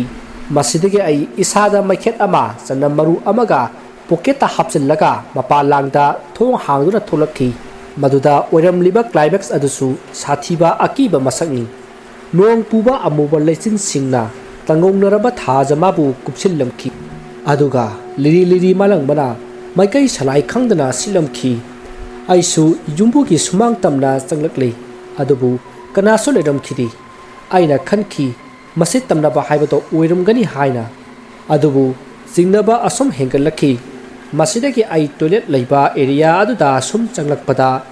ꯃꯁꯤꯗꯒꯤ ꯑꯩ ꯏꯁꯥꯗ ꯃꯩꯈꯦꯠ ꯑꯃ, ꯆꯅꯝ ꯃꯔꯨ ꯑꯃꯒ ꯄꯣꯀꯦꯠꯇ ꯍꯥꯞꯆꯤꯜꯂꯒ ꯃꯄꯥꯟ ꯂꯥꯡꯗ ꯊꯣꯡ ꯍꯥꯡꯗꯨꯅ ꯊꯣꯛꯂꯛꯈꯤ꯫ ꯃꯗꯨꯗ ꯑꯣꯏꯔꯝꯂꯤꯕ ꯀ꯭ꯂꯥꯏꯃꯦꯛꯁ ꯑꯗꯨꯁꯨ ꯁꯥꯊꯤꯕ ꯑꯀꯤꯕ ꯃꯁꯛꯅꯤ꯫ ꯅꯣꯡ ꯄꯨꯕ ꯑꯃꯨꯕ ꯂꯩꯆꯤꯟꯁꯤꯡꯅ ꯇꯪꯒꯧꯅꯔꯕ ꯊꯥꯖ ꯃꯥꯕꯨ ꯀꯨꯞꯁꯤꯜꯂꯝꯈꯤ꯫ ꯑꯗꯨꯒ ꯂꯤꯔꯤ ꯂꯤꯔꯤ ꯃꯥꯂꯪꯕꯅ ꯃꯥꯏꯀꯩ ꯁꯂꯥꯏ ꯈꯪꯗꯅ ꯁꯤꯠꯂꯝꯈꯤ꯫ ꯑꯩꯁꯨ ꯌꯨꯝꯕꯨꯒꯤ ꯁꯨꯃꯥꯡ ꯇꯝꯅ ꯆꯪꯂꯛꯂꯤ꯫ ꯑꯗꯨꯕꯨ ꯀꯅꯥꯁꯨ ꯂꯩꯔꯝꯈꯤꯗꯦ꯫ ꯑꯩꯅ ꯈꯟꯈꯤ, "ꯃꯁꯤ ꯇꯝꯅꯕ ꯍꯥꯏꯕꯗꯣ ꯑꯣꯏꯔꯝꯒꯅꯤ" ꯍꯥꯏꯅ꯫ ꯑꯗꯨꯕꯨ ꯆꯤꯡꯅꯕ ꯑꯁꯨꯝ ꯍꯦꯟꯒꯠꯂꯛꯈꯤ꯫ ꯃꯁꯤꯗꯒꯤ ꯑꯩ ꯇꯣꯏꯂꯦꯠ ꯂꯩꯕ ꯑꯦꯔꯤꯌꯥ ꯑꯗꯨꯗ ꯁꯨꯝ ꯆꯪꯂꯛꯄꯗ,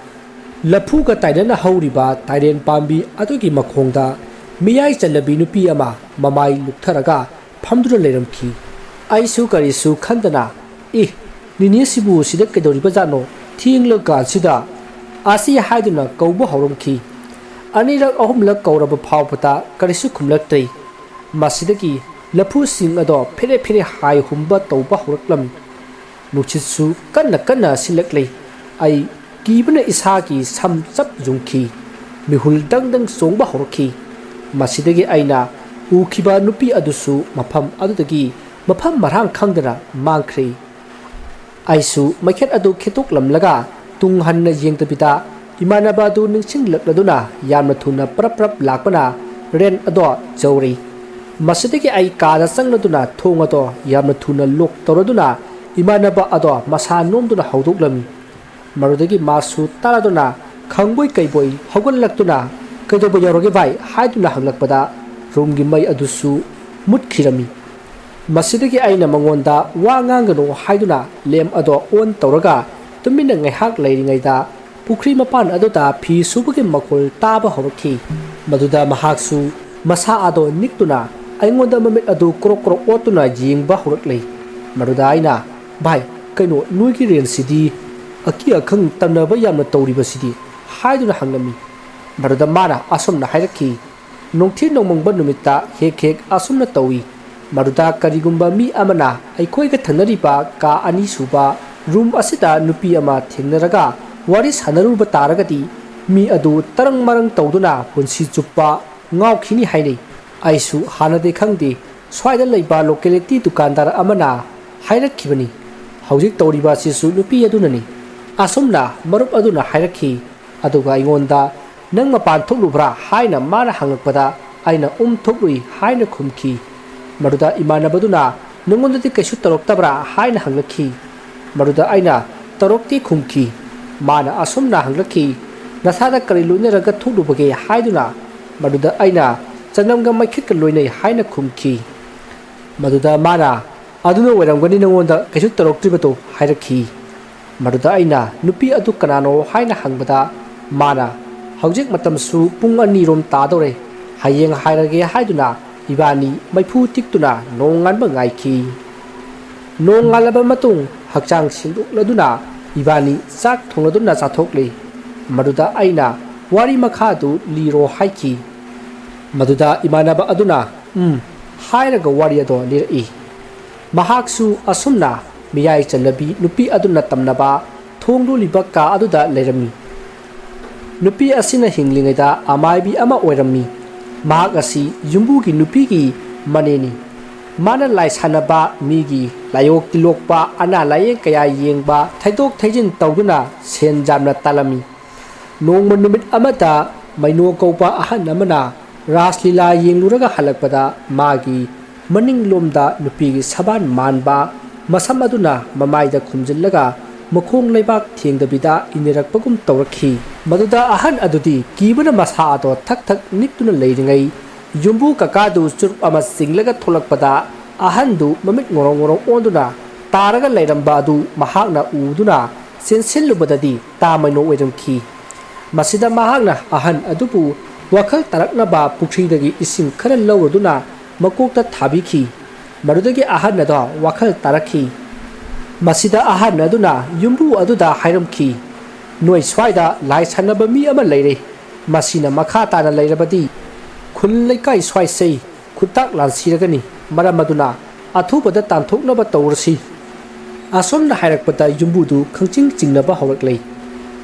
ꯂꯐꯨꯒ ꯇꯥꯏꯅꯅ ꯍꯧꯔꯤꯕ ꯇꯥꯏꯔꯦꯟ ꯄꯥꯝꯕꯤ ꯑꯗꯨꯒꯤ ꯃꯈꯣꯡꯗ ꯃꯤꯌꯥꯏ ꯆꯜꯂꯕꯤ ꯅꯨꯄꯤ ꯑꯃ ꯃꯃꯥꯏ ꯂꯨꯛꯊꯔꯒ ꯐꯝꯗꯨꯅ ꯂꯩꯔꯝꯈꯤ꯫ ꯑꯩꯁꯨ ꯀꯔꯤꯁꯨ ꯈꯟꯗꯅ, "ꯑꯦ, ꯅꯤꯅꯦꯁꯤꯕꯨ ꯁꯤꯗ ꯀꯩꯗꯧꯔꯤꯕꯖꯥꯠꯅꯣ? ꯊꯦꯡꯂꯀꯥꯟꯁꯤꯗ?" ꯑꯁꯤ ꯍꯥꯏꯗꯨꯅ ꯀꯧꯕ ꯍꯧꯔꯝꯈꯤ꯫ ꯑꯅꯤꯔꯛ ꯑꯍꯨꯝꯂꯛ ꯀꯧꯔꯕ ꯐꯥꯎꯕꯗ ꯀꯔꯤꯁꯨ ꯈꯨꯝꯂꯛꯇ꯭ꯔꯦ꯫ ꯃꯁꯤꯗꯒꯤ ꯂꯐꯨꯁꯤꯡ ꯑꯗꯣ ꯐꯦꯔꯦ ꯐꯦꯔꯦ ꯍꯥꯏ ꯍꯨꯝꯕ ꯇꯧꯕ ꯍꯧꯔꯛꯂꯝꯃꯤ꯫ ꯅꯨꯡꯁꯤꯠꯁꯨ ꯀꯟꯅ ꯀꯟꯅ ꯁꯤꯜꯂꯛꯂꯤ꯫ ꯑꯩ ꯀꯤꯕꯅ ꯏꯁꯥꯒꯤ ꯁꯝ ꯆꯞ ꯌꯨꯡꯈꯤ꯫ ꯃꯤꯍꯨꯜ ꯗꯪ ꯗꯪ ꯆꯣꯡꯕ ꯍꯧꯔꯛꯈꯤ꯫ ꯃꯁꯤꯗꯒꯤ ꯑꯩꯅ ꯎꯈꯤꯕ ꯅꯨꯄꯤ ꯑꯗꯨꯁꯨ ꯃꯐꯝ ꯑꯗꯨꯗꯒꯤ ꯃꯐꯝ ꯃꯔꯥꯡ ꯈꯪꯗꯅ ꯃꯥꯡꯈ꯭ꯔꯦ꯫ ꯑꯩꯁꯨ ꯃꯩꯈꯦꯠ ꯑꯗꯨ ꯈꯦꯠꯇꯣꯛꯂꯝꯂꯒ ꯇꯨꯡ ꯍꯟꯅ ꯌꯦꯡꯗꯕꯤꯗ ꯏꯃꯥꯟꯅꯕ ꯑꯗꯨ ꯅꯤꯡꯁꯤꯡꯂꯛꯂꯗꯨꯅ ꯌꯥꯝꯅ ꯊꯨꯅ ꯄ꯭ꯔꯞ ꯄ꯭ꯔꯞ ꯂꯥꯛꯄꯅ ꯔꯦꯟ ꯑꯗꯣ ꯌꯧꯔꯦ꯫ ꯃꯁꯤꯗꯒꯤ ꯑꯩ ꯀꯥꯗ ꯆꯪꯂꯗꯨꯅ ꯊꯣꯡ ꯑꯗꯣ ꯌꯥꯝꯅ ꯊꯨꯅ ꯂꯣꯛ ꯇꯧꯔꯗꯨꯅ ꯏꯃꯥꯟꯅꯕ ꯑꯗꯣ ꯃꯁꯥ ꯅꯣꯝꯗꯨꯅ ꯍꯧꯗꯣꯛꯂꯝꯃꯤ꯫ ꯃꯗꯨꯗꯒꯤ ꯃꯥꯁꯨ ꯇꯥꯔꯗꯨꯅ ꯈꯪꯕꯣꯏ ꯀꯩꯕꯣꯏ ꯍꯧꯒꯠꯂꯛꯇꯨꯅ, "ꯀꯩꯗꯧꯕ ꯌꯥꯎꯔꯒꯦ ꯚꯥꯏ?" ꯍꯥꯏꯗꯨꯅ ꯍꯪꯂꯛꯄꯗ ꯔꯨꯝꯒꯤ ꯃꯩ ꯑꯗꯨꯁꯨ ꯃꯨꯠꯈꯤꯔꯝꯃꯤ꯫ ꯃꯁꯤꯗꯒꯤ ꯑꯩꯅ ꯃꯉꯣꯟꯗ ꯋꯥ ꯉꯥꯡꯒꯅꯨ ꯍꯥꯏꯗꯨꯅ ꯂꯦꯝ ꯑꯗꯣ ꯑꯣꯟ ꯇꯧꯔꯒ ꯇꯨꯃꯤꯟꯅ ꯉꯥꯏꯍꯥꯛ ꯂꯩꯔꯤꯉꯩꯗ ꯄꯨꯈ꯭ꯔꯤ ꯃꯄꯥꯟ ꯑꯗꯨꯗ ꯐꯤ ꯁꯨꯕꯒꯤ ꯃꯈꯣꯜ ꯇꯥꯕ ꯍꯧꯔꯛꯈꯤ꯫ ꯃꯗꯨꯗ ꯃꯍꯥꯛꯁꯨ ꯃꯁꯥ ꯑꯗꯣ ꯅꯤꯛꯇꯨꯅ ꯑꯩꯉꯣꯟꯗ ꯃꯃꯤꯠ ꯑꯗꯨ ꯀ꯭ꯔꯣꯛ ꯀ꯭ꯔꯣꯛ ꯑꯣꯠꯇꯨꯅ ꯌꯦꯡꯕ ꯍꯧꯔꯛꯂꯦ꯫ ꯃꯗꯨꯗ ꯑꯩꯅ, "ꯚꯥꯏ, ꯀꯩꯅꯣ ꯅꯣꯏꯒꯤ ꯔꯦꯟꯁꯤꯗꯤ ꯑꯀꯤ ꯑꯈꯪ ꯇꯝꯅꯕ ꯌꯥꯝꯅ ꯇꯧꯔꯤꯕꯁꯤꯗꯤ?" ꯍꯥꯏꯗꯨꯅ ꯍꯪꯂꯝꯃꯤ꯫ ꯃꯗꯨꯗ ꯃꯥꯅ ꯑꯁꯨꯝꯅ ꯍꯥꯏꯔꯛꯈꯤ, "ꯅꯨꯡꯊꯤꯜ ꯅꯣꯡꯃꯪꯕ ꯅꯨꯃꯤꯠꯇ ꯍꯦꯛ ꯍꯦꯛ ꯑꯁꯨꯝꯅ ꯇꯧꯏ꯫ ꯃꯗꯨꯗ ꯀꯔꯤꯒꯨꯝꯕ ꯃꯤ ꯑꯃꯅ ꯑꯩꯈꯣꯏꯒ ꯊꯪꯅꯔꯤꯕ ꯀꯥ ꯑꯅꯤꯁꯨꯕ ꯔꯨꯝ ꯑꯁꯤꯗ ꯅꯨꯄꯤ ꯑꯃ ꯊꯦꯡꯅꯔꯒ ꯋꯥꯔꯤ ꯁꯥꯟꯅꯔꯨꯕ ꯇꯥꯔꯒꯗꯤ ꯃꯤ ꯑꯗꯨ ꯇꯔꯪ ꯃꯔꯪ ꯇꯧꯗꯨꯅ ꯄꯨꯟꯁꯤ ꯆꯨꯞꯄ ꯉꯥꯎꯈꯤꯅꯤ ꯍꯥꯏꯅꯩ꯫" ꯑꯩꯁꯨ ꯍꯥꯟꯅꯗꯤ ꯈꯪꯗꯦ, ꯁ꯭ꯋꯥꯏꯗ ꯂꯩꯕ ꯂꯣꯀꯦꯂꯤꯇꯤ ꯗꯨꯀꯥꯟꯗꯥꯔ ꯑꯃꯅ ꯍꯥꯏꯔꯛꯈꯤꯕꯅꯤ꯫ ꯍꯧꯖꯤꯛ ꯇꯧꯔꯤꯕ ꯑꯁꯤꯁꯨ ꯅꯨꯄꯤ ꯑꯗꯨꯅꯅꯤ꯫ ꯑꯁꯨꯝꯅ ꯃꯔꯨꯞ ꯑꯗꯨꯅ ꯍꯥꯏꯔꯛꯈꯤ꯫ ꯑꯗꯨꯒ ꯑꯩꯉꯣꯟꯗ, "ꯅꯪ ꯃꯄꯥꯟ ꯊꯣꯛꯂꯨꯕ꯭ꯔꯥ?" ꯍꯥꯏꯅ ꯃꯥꯅ ꯍꯪꯂꯛꯄꯗ ꯑꯩꯅ, "ꯎꯝ, ꯊꯣꯛꯂꯨꯏ" ꯍꯥꯏꯅ ꯈꯨꯝꯈꯤ꯫ ꯃꯗꯨꯗ ꯏꯃꯥꯟꯅꯕꯗꯨꯅ, "ꯅꯉꯣꯟꯗꯗꯤ ꯀꯩꯁꯨ ꯇꯧꯔꯛꯇꯕ꯭ꯔꯥ?" ꯍꯥꯏꯅ ꯍꯪꯂꯛꯈꯤ꯫ ꯃꯗꯨꯗ ꯑꯩꯅ, "ꯇꯧꯔꯛꯇꯦ" ꯈꯨꯝꯈꯤ꯫ ꯃꯥꯅ ꯑꯁꯨꯝꯅ ꯍꯪꯂꯛꯈꯤ, "ꯅꯁꯥꯗ ꯀꯔꯤ ꯂꯣꯏꯅꯔꯒ ꯊꯣꯛꯂꯨꯕꯒꯦ?" ꯍꯥꯏꯗꯨꯅ꯫ ꯃꯗꯨꯗ ꯑꯩꯅ, "ꯆꯅꯝꯒ ꯃꯩꯈꯦꯠꯀ ꯂꯣꯏꯅꯩ" ꯍꯥꯏꯅ ꯈꯨꯝꯈꯤ꯫ ꯃꯗꯨꯗ ꯃꯥꯅ, "ꯑꯗꯨꯅ ꯑꯣꯏꯔꯝꯒꯅꯤ ꯅꯉꯣꯟꯗ ꯀꯩꯁꯨ ꯇꯧꯔꯛꯇ꯭ꯔꯤꯕꯗꯣ" ꯍꯥꯏꯔꯛꯈꯤ꯫ ꯃꯗꯨꯗ ꯑꯩꯅ, "ꯅꯨꯄꯤ ꯑꯗꯨ ꯀꯅꯥꯅꯣ?" ꯍꯥꯏꯅ ꯍꯪꯕꯗ, ꯃꯥꯅ, "ꯍꯧꯖꯤꯛ ꯃꯇꯝꯁꯨ ꯄꯨꯡ ꯑꯅꯤꯔꯣꯝ ꯇꯥꯗꯧꯔꯦ, ꯍꯌꯦꯡ ꯍꯥꯏꯔꯒꯦ" ꯍꯥꯏꯗꯨꯅ ꯏꯕꯥꯅꯤ ꯃꯩꯐꯨ ꯇꯤꯛꯇꯨꯅ ꯅꯣꯡꯉꯥꯟꯕ ꯉꯥꯏꯈꯤ꯫ ꯅꯣꯡꯉꯥꯜꯂꯕ ꯃꯇꯨꯡ ꯍꯛꯆꯥꯡ ꯁꯦꯡꯗꯣꯛꯂꯗꯨꯅ ꯏꯕꯥꯅꯤ ꯆꯥꯛ ꯊꯣꯡꯂꯗꯨꯅ ꯆꯥꯊꯣꯛꯂꯤ꯫ ꯃꯗꯨꯗ ꯑꯩꯅ ꯋꯥꯔꯤ ꯃꯈꯥꯗꯨ ꯂꯤꯔꯣ ꯍꯥꯏꯈꯤ꯫ ꯃꯗꯨꯗ ꯏꯃꯥꯟꯅꯕ ꯑꯗꯨꯅ "ꯎꯝ" ꯍꯥꯏꯔꯒ ꯋꯥꯔꯤ ꯑꯗꯣ ꯂꯤꯔꯛꯏ꯫ ꯃꯍꯥꯛꯁꯨ ꯑꯁꯨꯝꯅ ꯃꯤꯌꯥꯏ ꯆꯜꯂꯕꯤ ꯅꯨꯄꯤ ꯑꯗꯨꯅ ꯇꯝꯅꯕ ꯊꯣꯡ ꯂꯣꯜꯂꯤꯕ ꯀꯥ ꯑꯗꯨꯗ ꯂꯩꯔꯝꯃꯤ꯫ ꯅꯨꯄꯤ ꯑꯁꯤꯅ ꯍꯤꯡꯂꯤꯉꯩꯗ ꯑꯃꯥꯏꯕꯤ ꯑꯃ ꯑꯣꯏꯔꯝꯃꯤ꯫ ꯃꯍꯥꯛ ꯑꯁꯤ ꯌꯨꯝꯕꯨꯒꯤ ꯅꯨꯄꯤꯒꯤ ꯃꯅꯦꯅꯤ꯫ ꯃꯥꯅ ꯂꯥꯏ ꯁꯥꯟꯅꯕ, ꯃꯤꯒꯤ ꯂꯥꯏꯑꯣꯛ ꯇꯤꯜꯂꯣꯛꯄ, ꯑꯅꯥ ꯂꯥꯏꯌꯦꯡ ꯀꯌꯥ ꯌꯦꯡꯕ, ꯊꯩꯗꯣꯛ ꯊꯩꯖꯤꯟ ꯇꯧꯗꯨꯅ ꯁꯦꯟ ꯌꯥꯝꯅ ꯇꯥꯜꯂꯝꯃꯤ꯫ ꯅꯣꯡꯃ ꯅꯨꯃꯤꯠ ꯑꯃꯗ ꯃꯩꯅꯣ ꯀꯧꯕ ꯑꯍꯟ ꯑꯃꯅ ꯔꯥꯁ ꯂꯤꯂꯥ ꯌꯦꯡꯂꯨꯔꯒ ꯍꯜꯂꯛꯄꯗ ꯃꯥꯒꯤ ꯃꯅꯤꯡꯂꯣꯝꯗ ꯅꯨꯄꯤꯒꯤ ꯁꯕꯥꯟ ꯃꯥꯟꯕ ꯃꯁꯝ ꯑꯗꯨꯅ ꯃꯃꯥꯏꯗ ꯈꯨꯝꯖꯤꯜꯂꯒ ꯃꯈꯣꯡ ꯂꯩꯕꯥꯛ ꯊꯦꯡꯗꯕꯤꯗ ꯏꯟꯅꯔꯛꯄꯒꯨꯝ ꯇꯧꯔꯛꯈꯤ꯫ ꯃꯗꯨꯗ ꯑꯍꯟ ꯑꯗꯨꯗꯤ ꯀꯤꯕꯅ ꯃꯁꯥ ꯑꯗꯣ ꯊꯛ ꯊꯛ ꯅꯤꯛꯇꯨꯅ ꯂꯩꯔꯤꯉꯩ, ꯌꯨꯝꯕꯨ ꯀꯀꯥꯗꯨ ꯆꯨꯔꯨꯞ ꯑꯃ ꯆꯤꯡꯂꯒ ꯊꯣꯛꯂꯛꯄꯗ, ꯑꯍꯟꯗꯨ ꯃꯃꯤꯠ ꯉꯧꯔꯣꯡ ꯉꯧꯔꯣꯡ ꯑꯣꯟꯗꯨꯅ ꯇꯥꯔꯒ ꯂꯩꯔꯝꯕ ꯑꯗꯨ ꯃꯍꯥꯛꯅ ꯎꯗꯨꯅ ꯆꯦꯟꯁꯤꯜꯂꯨꯕꯗꯗꯤ ꯇꯥ ꯃꯩꯅꯣ ꯑꯣꯏꯔꯝꯈꯤ꯫ ꯃꯁꯤꯗ ꯃꯍꯥꯛꯅ ꯑꯍꯟ ꯑꯗꯨꯕꯨ ꯋꯥꯈꯜ ꯇꯥꯔꯛꯅꯕ ꯄꯨꯈ꯭ꯔꯤꯗꯒꯤ ꯏꯁꯤꯡ ꯈꯔ ꯂꯧꯔꯗꯨꯅ ꯃꯀꯣꯛꯇ ꯊꯥꯕꯤꯈꯤ꯫ ꯃꯗꯨꯗꯒꯤ ꯑꯍꯟ ꯑꯗꯣ ꯋꯥꯈꯜ ꯇꯥꯔꯛꯈꯤ꯫ ꯃꯁꯤꯗ ꯑꯍꯟ ꯑꯗꯨꯅ ꯌꯨꯝꯕꯨ ꯑꯗꯨꯗ ꯍꯥꯏꯔꯝꯈꯤ, "ꯅꯣꯏ ꯁ꯭ꯋꯥꯏꯗ ꯂꯥꯏ ꯁꯥꯟꯅꯕ ꯃꯤ ꯑꯃ ꯂꯩꯔꯦ꯫ ꯃꯁꯤꯅ ꯃꯈꯥ ꯇꯥꯅ ꯂꯩꯔꯕꯗꯤ ꯈꯨꯜ ꯂꯩꯀꯥꯏ ꯁ꯭ꯋꯥꯏꯁꯦ ꯈꯨꯇꯥꯛ ꯂꯥꯟꯁꯤꯔꯒꯅꯤ꯫ ꯃꯔꯝ ꯑꯗꯨꯅ ꯑꯊꯨꯕꯗ ꯇꯥꯟꯊꯣꯛꯅꯕ ꯇꯧꯔꯁꯤ꯫" ꯑꯁꯣꯝꯅ ꯍꯥꯏꯔꯛꯄꯗ ꯌꯨꯝꯕꯨꯗꯨ ꯈꯪꯆꯤꯡ ꯆꯤꯡꯅꯕ ꯍꯧꯔꯛꯂꯦ꯫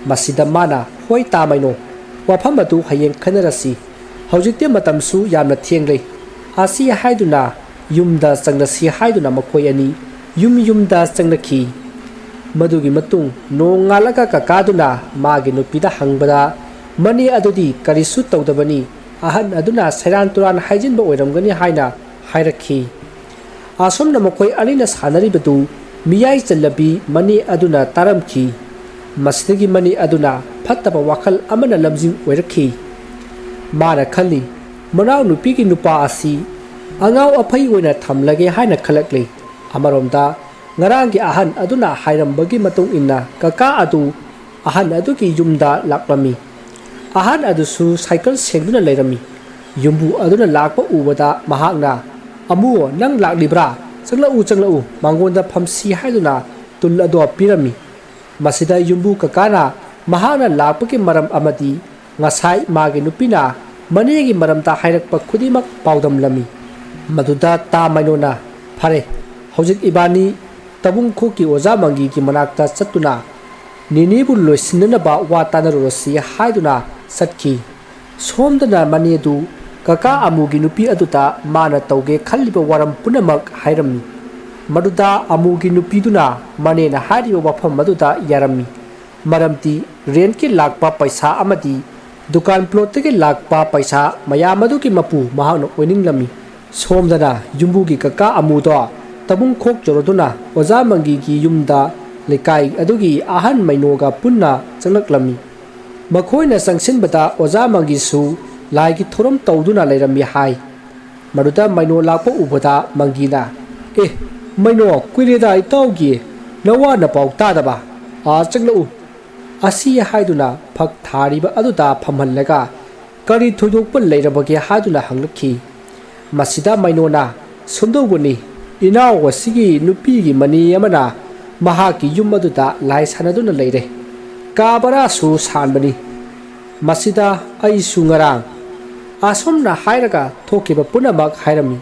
ꯃꯁꯤꯗ ꯃꯥꯅ, "ꯍꯣꯏ ꯇꯥ ꯃꯩꯅꯣ, ꯋꯥꯐꯝ ꯑꯗꯨ ꯍꯌꯦꯡ ꯈꯟꯅꯔꯁꯤ꯫ ꯍꯧꯖꯤꯛꯇꯤ ꯃꯇꯝꯁꯨ ꯌꯥꯝꯅ ꯊꯦꯡꯂꯦ" ꯑꯁꯤ ꯍꯥꯏꯗꯨꯅ ꯌꯨꯝꯗ ꯆꯪꯂꯁꯤ ꯍꯥꯏꯗꯨꯅ ꯃꯈꯣꯏ ꯑꯅꯤ ꯌꯨꯝ ꯌꯨꯝꯗ ꯆꯪꯂꯛꯈꯤ꯫ ꯃꯗꯨꯒꯤ ꯃꯇꯨꯡ ꯅꯣꯡꯉꯥꯜꯂꯒ ꯀꯀꯥꯗꯨꯅ ꯃꯥꯒꯤ ꯅꯨꯄꯤꯗ ꯍꯪꯕꯗ, "ꯃꯅꯦ ꯑꯗꯨꯗꯤ ꯀꯔꯤꯁꯨ ꯇꯧꯗꯕꯅꯤ, ꯑꯍꯟ ꯑꯗꯨꯅ ꯁꯦꯔꯥꯟ ꯇꯨꯔꯥꯟ ꯍꯥꯏꯖꯤꯟꯕ ꯑꯣꯏꯔꯝꯒꯅꯤ" ꯍꯥꯏꯅ ꯍꯥꯏꯔꯛꯈꯤ꯫ ꯑꯁꯨꯝꯅ ꯃꯈꯣꯏ ꯑꯅꯤꯅ ꯁꯥꯟꯅꯔꯤꯕꯗꯨ ꯃꯤꯌꯥꯏ ꯆꯜꯂꯕꯤ ꯃꯅꯦ ꯑꯗꯨꯅ ꯇꯥꯔꯝꯈꯤ꯫ ꯃꯁꯤꯗꯒꯤ ꯃꯅꯦ ꯑꯗꯨꯅ ꯐꯠꯇꯕ ꯋꯥꯈꯜ ꯑꯃꯅ ꯂꯝꯖꯤꯡ ꯑꯣꯏꯔꯛꯈꯤ꯫ ꯃꯥꯅ ꯈꯜꯂꯤ, "ꯃꯅꯥꯎꯅꯨꯄꯤꯒꯤ ꯅꯨꯄꯥ ꯑꯁꯤ ꯑꯉꯥꯎ ꯑꯐꯩ ꯑꯣꯏꯅ ꯊꯝꯂꯒꯦ" ꯍꯥꯏꯅ ꯈꯜꯂꯛꯂꯤ꯫ ꯑꯃꯔꯣꯝꯗ, ꯉꯔꯥꯡꯒꯤ ꯑꯍꯟ ꯑꯗꯨꯅ ꯍꯥꯏꯔꯝꯕꯒꯤ ꯃꯇꯨꯡ ꯏꯟꯅ ꯀꯀꯥ ꯑꯗꯨ ꯑꯍꯟ ꯑꯗꯨꯒꯤ ꯌꯨꯝꯗ ꯂꯥꯛꯂꯝꯃꯤ꯫ ꯑꯍꯟ ꯑꯗꯨꯁꯨ ꯁꯥꯏꯀꯜ ꯁꯦꯡꯗꯨꯅ ꯂꯩꯔꯝꯃꯤ꯫ ꯌꯨꯝꯕꯨ ꯑꯗꯨꯅ ꯂꯥꯛꯄ ꯎꯕꯗ ꯃꯍꯥꯛꯅ, "ꯑꯃꯨ, ꯅꯪ ꯂꯥꯛꯂꯤꯕ꯭ꯔꯥ? ꯆꯪꯂꯛꯎ, ꯆꯪꯂꯛꯎ, ꯃꯉꯣꯟꯗ ꯐꯝꯁꯤ" ꯍꯥꯏꯗꯨꯅ ꯇꯨꯜ ꯑꯗꯨ ꯄꯤꯔꯝꯃꯤ꯫ ꯃꯁꯤꯗ ꯌꯨꯝꯕꯨ ꯀꯀꯥꯅ ꯃꯍꯥꯛꯅ ꯂꯥꯛꯄꯒꯤ ꯃꯔꯝ ꯑꯃꯗꯤ ꯉꯁꯥꯏ ꯃꯥꯒꯤ ꯅꯨꯄꯤꯅ ꯃꯅꯦꯒꯤ ꯃꯔꯝꯗ ꯍꯥꯏꯔꯛꯄ ꯈꯨꯗꯤꯡꯃꯛ ꯄꯥꯎꯗꯝꯂꯝꯃꯤ꯫ ꯃꯗꯨꯗ ꯇꯥ ꯃꯩꯅꯣꯅ, "ꯐꯔꯦ, ꯍꯧꯖꯤꯛ ꯏꯕꯥꯅꯤ ꯇꯕꯨꯡꯈꯣꯛꯀꯤ ꯑꯣꯖꯥ ꯃꯪꯒꯤꯒꯤ ꯃꯅꯥꯛꯇ ꯆꯠꯇꯨꯅ ꯅꯦꯅꯦꯕꯨ ꯂꯣꯏꯁꯤꯟꯅꯅꯕ ꯋꯥ ꯇꯥꯅꯔꯨꯔꯁꯤ" ꯍꯥꯏꯗꯨꯅ ꯆꯠꯈꯤ꯫ ꯁꯣꯝꯗꯅ ꯃꯅꯦꯗꯨ ꯀꯀꯥ ꯑꯃꯨꯒꯤ ꯅꯨꯄꯤ ꯑꯗꯨꯗ ꯃꯥꯅ ꯇꯧꯒꯦ ꯈꯜꯂꯤꯕ ꯋꯥꯔꯝ ꯄꯨꯝꯅꯃꯛ ꯍꯥꯏꯔꯝꯃꯤ꯫ ꯃꯗꯨꯗ ꯑꯃꯨꯒꯤ ꯅꯨꯄꯤꯗꯨꯅ ꯃꯅꯦꯅ ꯍꯥꯏꯔꯤꯕ ꯋꯥꯐꯝ ꯑꯗꯨꯗ ꯌꯥꯔꯝꯃꯤ꯫ ꯃꯔꯝꯗꯤ ꯔꯦꯟꯠꯀꯤ ꯂꯥꯛꯄ ꯄꯩꯁꯥ ꯑꯃꯗꯤ ꯗꯨꯀꯥꯟ ꯄ꯭ꯂꯣꯠꯇꯒꯤ ꯂꯥꯛꯄ ꯄꯩꯁꯥ ꯃꯌꯥꯝ ꯑꯗꯨꯒꯤ ꯃꯄꯨ ꯃꯍꯥꯛꯅ ꯑꯣꯏꯅꯤꯡꯂꯝꯃꯤ꯫ ꯁꯣꯝꯗꯅ ꯌꯨꯝꯕꯨꯒꯤ ꯀꯀꯥ ꯑꯃꯨꯗꯣ ꯇꯕꯨꯡꯈꯣꯛ ꯌꯧꯔꯗꯨꯅ ꯑꯣꯖꯥ ꯃꯪꯒꯤꯒꯤ ꯌꯨꯝꯗ ꯂꯩꯀꯥꯏ ꯑꯗꯨꯒꯤ ꯑꯍꯟ ꯃꯩꯅꯣꯒ ꯄꯨꯟꯅ ꯆꯪꯂꯛꯂꯝꯃꯤ꯫ ꯃꯈꯣꯏꯅ ꯆꯪꯁꯤꯟꯕꯗ ꯑꯣꯖꯥ ꯃꯪꯒꯤꯁꯨ ꯂꯥꯏꯒꯤ ꯊꯧꯔꯝ ꯇꯧꯗꯨꯅ ꯂꯩꯔꯝꯃꯤ ꯍꯥꯏ꯫ ꯃꯗꯨꯗ ꯃꯩꯅꯣ ꯂꯥꯛꯄ ꯎꯕꯗ ꯃꯪꯒꯤꯅ, "ꯑꯦ, ꯃꯩꯅꯣ, ꯀꯨꯏꯔꯦꯗ ꯏꯇꯥꯎꯒꯤ ꯅꯋꯥ ꯅꯄꯥꯎ ꯇꯥꯗꯕ꯫ ꯑꯥ, ꯆꯪꯂꯛꯎ" ꯑꯁꯤ ꯍꯥꯏꯗꯨꯅ ꯐꯛ ꯊꯥꯔꯤꯕ ꯑꯗꯨꯗ ꯐꯝꯍꯜꯂꯒ, "ꯀꯔꯤ ꯊꯣꯏꯗꯣꯛꯄ ꯂꯩꯔꯕꯒꯦ?" ꯍꯥꯏꯗꯨꯅ ꯍꯪꯂꯛꯈꯤ꯫ ꯃꯁꯤꯗ ꯃꯩꯅꯣꯅ, "ꯁꯨꯝꯗꯧꯕꯅꯤ, ꯏꯅꯥꯎ ꯑꯁꯤꯒꯤ ꯅꯨꯄꯤꯒꯤ ꯃꯅꯦ ꯑꯃꯅ ꯃꯍꯥꯛꯀꯤ ꯌꯨꯝ ꯑꯗꯨꯗ ꯂꯥꯏ ꯁꯥꯟꯅꯗꯨꯅ ꯂꯩꯔꯦ꯫ ꯀꯥ ꯕꯔꯥꯁꯨ ꯁꯥꯟꯕꯅꯤ꯫ ꯃꯁꯤꯗ ꯑꯩꯁꯨ ꯉꯔꯥꯡ" ꯑꯁꯨꯝꯅ ꯍꯥꯏꯔꯒ ꯊꯣꯛꯈꯤꯕ ꯄꯨꯝꯅꯃꯛ ꯍꯥꯏꯔꯝꯃꯤ꯫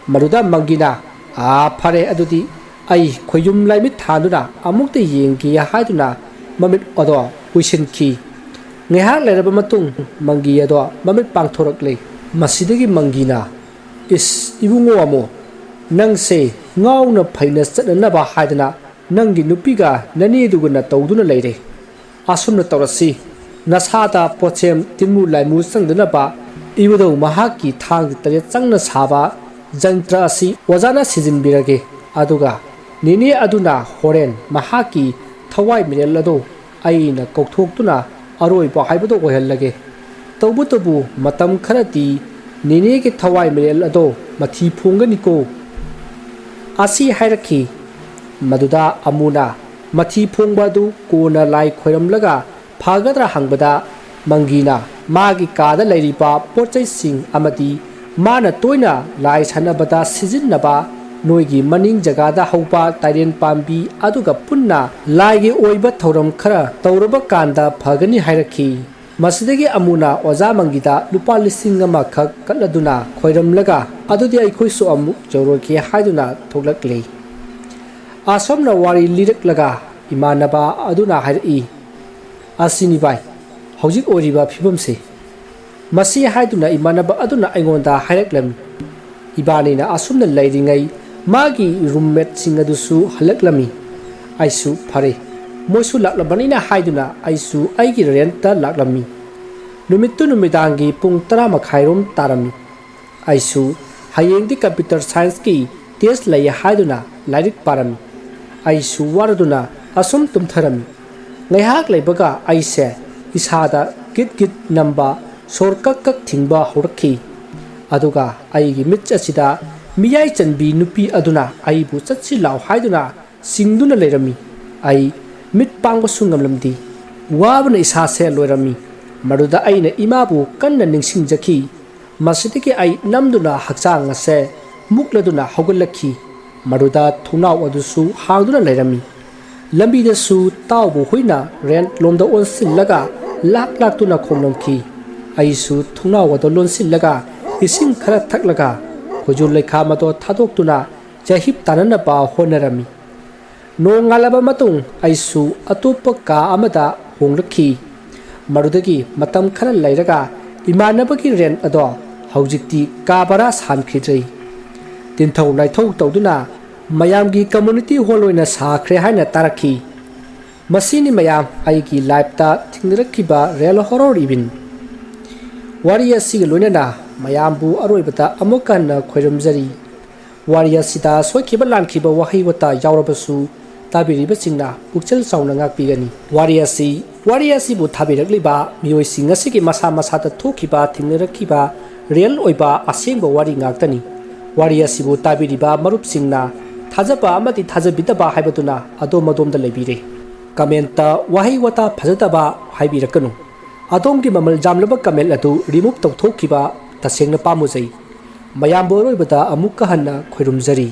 ꯃꯗꯨꯗ ꯃꯪꯒꯤꯅ, "ꯑꯥ, ꯐꯔꯦ, ꯑꯗꯨꯗꯤ ꯑꯩ ꯈꯣꯏꯌꯨꯝ ꯂꯥꯏꯃꯤꯠ ꯊꯥꯟꯗꯨꯅ ꯑꯃꯨꯛꯇ ꯌꯦꯡꯒꯦ" ꯍꯥꯏꯗꯨꯅ ꯃꯃꯤꯠ ꯑꯗꯣ ꯎꯏꯁꯤꯟꯈꯤ꯫ ꯉꯥꯏꯍꯥꯛ ꯂꯩꯔꯕ ꯃꯇꯨꯡ ꯃꯪꯒꯤ ꯑꯗꯣ ꯃꯃꯤꯠ ꯄꯥꯡꯊꯣꯔꯛꯂꯦ꯫ ꯃꯁꯤꯗꯒꯤ ꯃꯪꯒꯤꯅ, "ꯏꯁ, ꯏꯕꯨꯡꯉꯣ ꯑꯃꯨ, ꯅꯪꯁꯦ ꯉꯥꯎꯅ ꯐꯩꯅ ꯆꯠꯅꯅꯕ ꯍꯥꯏꯗꯅ ꯅꯪꯒꯤ ꯅꯨꯄꯤꯒ ꯅꯅꯦꯗꯨꯒꯅ ꯇꯧꯗꯨꯅ ꯂꯩꯔꯦ꯫ ꯑꯁꯨꯝꯅ ꯇꯧꯔꯁꯤ, ꯅꯁꯥꯗ ꯄꯣꯠꯁꯦꯝ ꯇꯤꯟꯃꯨ ꯂꯥꯏꯃꯨ ꯆꯪꯗꯅꯕ ꯏꯕꯨꯙꯧ ꯃꯍꯥꯛꯀꯤ ꯊꯥꯡ ꯇꯔꯦꯠ ꯆꯪꯅ ꯁꯥꯕ ꯖꯟꯇ꯭ꯔ ꯑꯁꯤ ꯑꯣꯖꯥꯅ ꯁꯤꯖꯤꯟꯕꯤꯔꯒꯦ꯫ ꯑꯗꯨꯒ ꯅꯦꯅꯦ ꯑꯗꯨꯅ ꯍꯣꯔꯦꯟ ꯃꯍꯥꯛꯀꯤ ꯊꯋꯥꯏ ꯃꯤꯔꯦꯜ ꯑꯗꯨ ꯑꯩꯅ ꯀꯧꯊꯣꯛꯇꯨꯅ ꯑꯔꯣꯏꯕ ꯍꯥꯏꯕꯗꯨ ꯑꯣꯏꯍꯜꯂꯒꯦ꯫ ꯇꯧꯕꯇꯕꯨ ꯃꯇꯝ ꯈꯔꯗꯤ ꯅꯦꯅꯦꯒꯤ ꯊꯋꯥꯏ ꯃꯤꯔꯦꯜ ꯑꯗꯣ ꯃꯊꯤ ꯐꯣꯡꯒꯅꯤꯀꯣ" ꯑꯁꯤ ꯍꯥꯏꯔꯛꯈꯤ꯫ ꯃꯗꯨꯗ ꯑꯃꯨꯅ, ꯃꯊꯤ ꯐꯣꯡꯕ ꯑꯗꯨ ꯀꯣꯟꯅ ꯂꯥꯏ ꯈꯣꯏꯔꯝꯂꯒ ꯐꯒꯗ꯭ꯔꯥ ꯍꯪꯕꯗ, ꯃꯪꯒꯤꯅ ꯃꯥꯒꯤ ꯀꯥꯗ ꯂꯩꯔꯤꯕ ꯄꯣꯠ ꯆꯩꯁꯤꯡ ꯑꯃꯗꯤ ꯃꯥꯅ ꯇꯣꯏꯅ ꯂꯥꯏ ꯁꯥꯟꯅꯕꯗ ꯁꯤꯖꯤꯟꯅꯕ ꯅꯣꯏꯒꯤ ꯃꯅꯤꯡ ꯖꯒꯥꯗ ꯍꯧꯕ ꯇꯥꯏꯔꯦꯟ ꯄꯥꯝꯕꯤ ꯑꯗꯨꯒ ꯄꯨꯟꯅ ꯂꯥꯏꯒꯤ ꯑꯣꯏꯕ ꯊꯧꯔꯝ ꯈꯔ ꯇꯧꯔꯕ ꯀꯥꯟꯗ ꯐꯒꯅꯤ ꯍꯥꯏꯔꯛꯈꯤ꯫ ꯃꯁꯤꯗꯒꯤ ꯑꯃꯨꯅ ꯑꯣꯖꯥ ꯃꯪꯒꯤꯗ ꯂꯨꯄꯥ ꯂꯤꯁꯤꯡ ꯑꯃꯈꯛ ꯀꯠꯂꯗꯨꯅ ꯈꯣꯏꯔꯝꯂꯒ, "ꯑꯗꯨꯗꯤ ꯑꯩꯈꯣꯏꯁꯨ ꯑꯃꯨꯛ ꯌꯧꯔꯒꯦ" ꯍꯥꯏꯗꯨꯅ ꯊꯣꯛꯂꯛꯂꯤ꯫ ꯑꯁꯣꯝꯅ ꯋꯥꯔꯤ ꯂꯤꯔꯛꯂꯒ ꯏꯃꯥꯟꯅꯕ ꯑꯗꯨꯅ ꯍꯥꯏꯔꯛꯏ, "ꯑꯁꯤꯅꯤ ꯚꯥꯏ, ꯍꯧꯖꯤꯛ ꯑꯣꯏꯔꯤꯕ ꯐꯤꯕꯝꯁꯦ"꯫ ꯃꯁꯤ ꯍꯥꯏꯗꯨꯅ ꯏꯃꯥꯟꯅꯕ ꯑꯗꯨꯅ ꯑꯩꯉꯣꯟꯗ ꯍꯥꯏꯔꯛꯂꯝꯃꯤ꯫ ꯏꯕꯥꯅꯤꯅ ꯑꯁꯨꯝꯅ ꯂꯩꯔꯤꯉꯩ ꯃꯥꯒꯤ ꯔꯨꯝꯃꯦꯠꯁꯤꯡ ꯑꯗꯨꯁꯨ ꯍꯜꯂꯛꯂꯝꯃꯤ꯫ ꯑꯩꯁꯨ ꯐꯔꯦ, ꯃꯣꯏꯁꯨ ꯂꯥꯛꯂꯕꯅꯤꯅ ꯍꯥꯏꯗꯨꯅ ꯑꯩꯁꯨ ꯑꯩꯒꯤ ꯔꯦꯟꯠꯇ ꯂꯥꯛꯂꯝꯃꯤ꯫ ꯅꯨꯃꯤꯠꯇꯨ ꯅꯨꯃꯤꯗꯥꯡꯒꯤ ꯄꯨꯡ ꯇꯔꯥ ꯃꯈꯥꯏꯔꯣꯝ ꯇꯥꯔꯝꯃꯤ꯫ ꯑꯩꯁꯨ ꯍꯌꯦꯡꯗꯤ ꯀꯝꯄ꯭ꯌꯨꯇꯔ ꯁꯥꯏꯟꯁꯀꯤ ꯇꯦꯁ ꯂꯩ ꯍꯥꯏꯗꯨꯅ ꯂꯥꯏꯔꯤꯛ ꯄꯥꯔꯝꯃꯤ꯫ ꯑꯩꯁꯨ ꯋꯥꯔꯗꯨꯅ ꯑꯁꯨꯝ ꯇꯨꯝꯊꯔꯝꯃꯤ꯫ ꯉꯥꯏꯍꯥꯛ ꯂꯩꯕꯒ ꯑꯩꯁꯦ ꯏꯁꯥꯗ ꯒꯤꯠ ꯒꯤꯠ ꯅꯝꯕ, ꯁꯣꯔ ꯀꯛ ꯀꯛ ꯊꯤꯡꯕ ꯍꯧꯔꯛꯈꯤ꯫ ꯑꯗꯨꯒ ꯑꯩꯒꯤ ꯃꯤꯠ ꯑꯁꯤꯗ ꯃꯤꯌꯥꯏ ꯆꯟꯕꯤ ꯅꯨꯄꯤ ꯑꯗꯨꯅ ꯑꯩꯕꯨ ꯆꯠꯁꯤ ꯂꯥꯎ ꯍꯥꯏꯗꯨꯅ ꯆꯤꯡꯗꯨꯅ ꯂꯩꯔꯝꯃꯤ꯫ ꯑꯩ ꯃꯤꯠ ꯄꯥꯡꯕꯁꯨ ꯉꯝꯂꯝꯗꯦ꯫ ꯋꯥꯕꯅ ꯏꯁꯥꯁꯦ ꯂꯣꯏꯔꯝꯃꯤ꯫ ꯃꯗꯨꯗ ꯑꯩꯅ ꯏꯃꯥꯕꯨ ꯀꯟꯅ ꯅꯤꯡꯁꯤꯡꯖꯈꯤ꯫ ꯃꯁꯤꯗꯒꯤ ꯑꯩ ꯅꯝꯗꯨꯅ ꯍꯛꯆꯥꯡ ꯑꯁꯦ ꯃꯨꯛꯂꯗꯨꯅ ꯍꯧꯒꯠꯂꯛꯈꯤ꯫ ꯃꯗꯨꯗ ꯊꯣꯡꯅꯥꯎ ꯑꯗꯨꯁꯨ ꯍꯥꯡꯗꯨꯅ ꯂꯩꯔꯝꯃꯤ꯫ ꯂꯝꯕꯤꯗꯁꯨ ꯇꯥꯎꯕ ꯍꯨꯏꯅ ꯔꯦꯟꯠ ꯂꯣꯝꯗ ꯑꯣꯟꯁꯤꯜꯂꯒ ꯂꯥꯛ ꯂꯥꯛꯇꯨꯅ ꯈꯣꯡꯂꯝꯈꯤ꯫ ꯑꯩꯁꯨ ꯊꯣꯡꯅꯥꯎ ꯑꯗꯨ ꯂꯣꯟꯁꯤꯜꯂꯒ ꯏꯁꯤꯡ ꯈꯔ ꯊꯛꯂꯒ ꯈꯨꯖꯨ ꯂꯩꯈꯥꯝ ꯑꯗꯨ ꯊꯥꯗꯣꯛꯇꯨꯅ ꯆꯍꯤꯞ ꯇꯥꯅꯅꯕ ꯍꯣꯠꯅꯔꯝꯃꯤ꯫ ꯅꯣꯡꯉꯥꯜꯂꯕ ꯃꯇꯨꯡ ꯑꯩꯁꯨ ꯑꯇꯣꯞꯄ ꯀꯥ ꯑꯃꯗ ꯍꯣꯡꯂꯛꯈꯤ꯫ ꯃꯗꯨꯗꯒꯤ ꯃꯇꯝ ꯈꯔ ꯂꯩꯔꯒ ꯏꯃꯥꯟꯅꯕꯒꯤ ꯔꯦꯟꯠ ꯑꯗꯣ ꯍꯧꯖꯤꯛꯇꯤ ꯀꯥ ꯚꯔꯥ ꯁꯥꯟꯈꯤꯗ꯭ꯔꯦ꯫ ꯇꯤꯟꯊꯧ ꯂꯥꯏꯊꯧ ꯇꯧꯗꯨꯅ ꯃꯌꯥꯝꯒꯤ ꯀꯝꯃ꯭ꯌꯨꯅꯤꯇꯤ ꯍꯣꯜ ꯑꯣꯏꯅ ꯁꯥꯈ꯭ꯔꯦ ꯍꯥꯏꯅ ꯇꯥꯔꯛꯈꯤ꯫ ꯃꯁꯤꯅꯤ ꯃꯌꯥꯝ ꯑꯩꯒꯤ ꯂꯥꯏꯐꯇ ꯊꯦꯡꯅꯔꯛꯈꯤꯕ ꯔꯤꯌꯦꯜ ꯍꯣꯔꯣꯔ ꯏꯚꯦꯟꯠ꯫ ꯋꯥꯔꯤ ꯑꯁꯤꯒ ꯂꯣꯏꯅꯅ ꯃꯌꯥꯝꯕꯨ ꯑꯔꯣꯏꯕꯗ ꯑꯃꯨꯛ ꯍꯟꯅ ꯈꯣꯏꯔꯝꯖꯔꯤ꯫ ꯋꯥꯔꯤ ꯑꯁꯤꯗ ꯁꯣꯏꯈꯤꯕ ꯂꯥꯟꯈꯤꯕ ꯋꯥꯍꯩ ꯋꯥꯇꯥ ꯌꯥꯎꯔꯕꯁꯨ ꯇꯥꯕꯤꯔꯤꯕꯁꯤꯡꯅ ꯄꯨꯛꯆꯦꯜ ꯆꯥꯎꯅ ꯉꯥꯛꯄꯤꯒꯅꯤ꯫ ꯋꯥꯔꯤ ꯑꯁꯤ, ꯋꯥꯔꯤ ꯑꯁꯤꯕꯨ ꯊꯥꯕꯤꯔꯛꯂꯤꯕ ꯃꯤꯑꯣꯏꯁꯤꯡ ꯑꯁꯤꯒꯤ ꯃꯁꯥ ꯃꯁꯥꯗ ꯊꯣꯛꯈꯤꯕ, ꯊꯦꯡꯅꯔꯛꯈꯤꯕ ꯔꯤꯌꯦꯜ ꯑꯣꯏꯕ ꯑꯁꯦꯡꯕ ꯋꯥꯔꯤ ꯉꯥꯛꯇꯅꯤ꯫ ꯋꯥꯔꯤ ꯑꯁꯤꯕꯨ ꯇꯥꯕꯤꯔꯤꯕ ꯃꯔꯨꯞꯁꯤꯡꯅ ꯊꯥꯖꯕ ꯑꯃꯗꯤ ꯊꯥꯖꯕꯤꯗꯕ ꯍꯥꯏꯕꯗꯨꯅ ꯑꯗꯣꯝ ꯑꯗꯣꯝꯗ ꯂꯩꯕꯤꯔꯦ꯫ ꯀꯃꯦꯟꯇ ꯋꯥꯍꯩ ꯋꯥꯇꯥ ꯐꯖꯗꯕ ꯍꯥꯏꯕꯤꯔꯛꯀꯅꯨ꯫ ꯑꯗꯣꯝꯒꯤ ꯃꯃꯜ ꯌꯥꯝꯂꯕ ꯀꯃꯦꯟ ꯑꯗꯨ ꯔꯤꯃꯨꯚ ꯇꯧꯊꯣꯛꯈꯤꯕ ꯇꯁꯦꯡꯅ ꯄꯥꯝꯃꯨꯖꯩ꯫ ꯃꯌꯥꯝꯕꯨ ꯑꯔꯣꯏꯕꯗ ꯑꯃꯨꯛꯀ ꯍꯟꯅ ꯈꯣꯏꯔꯨꯝꯖꯔꯤ꯫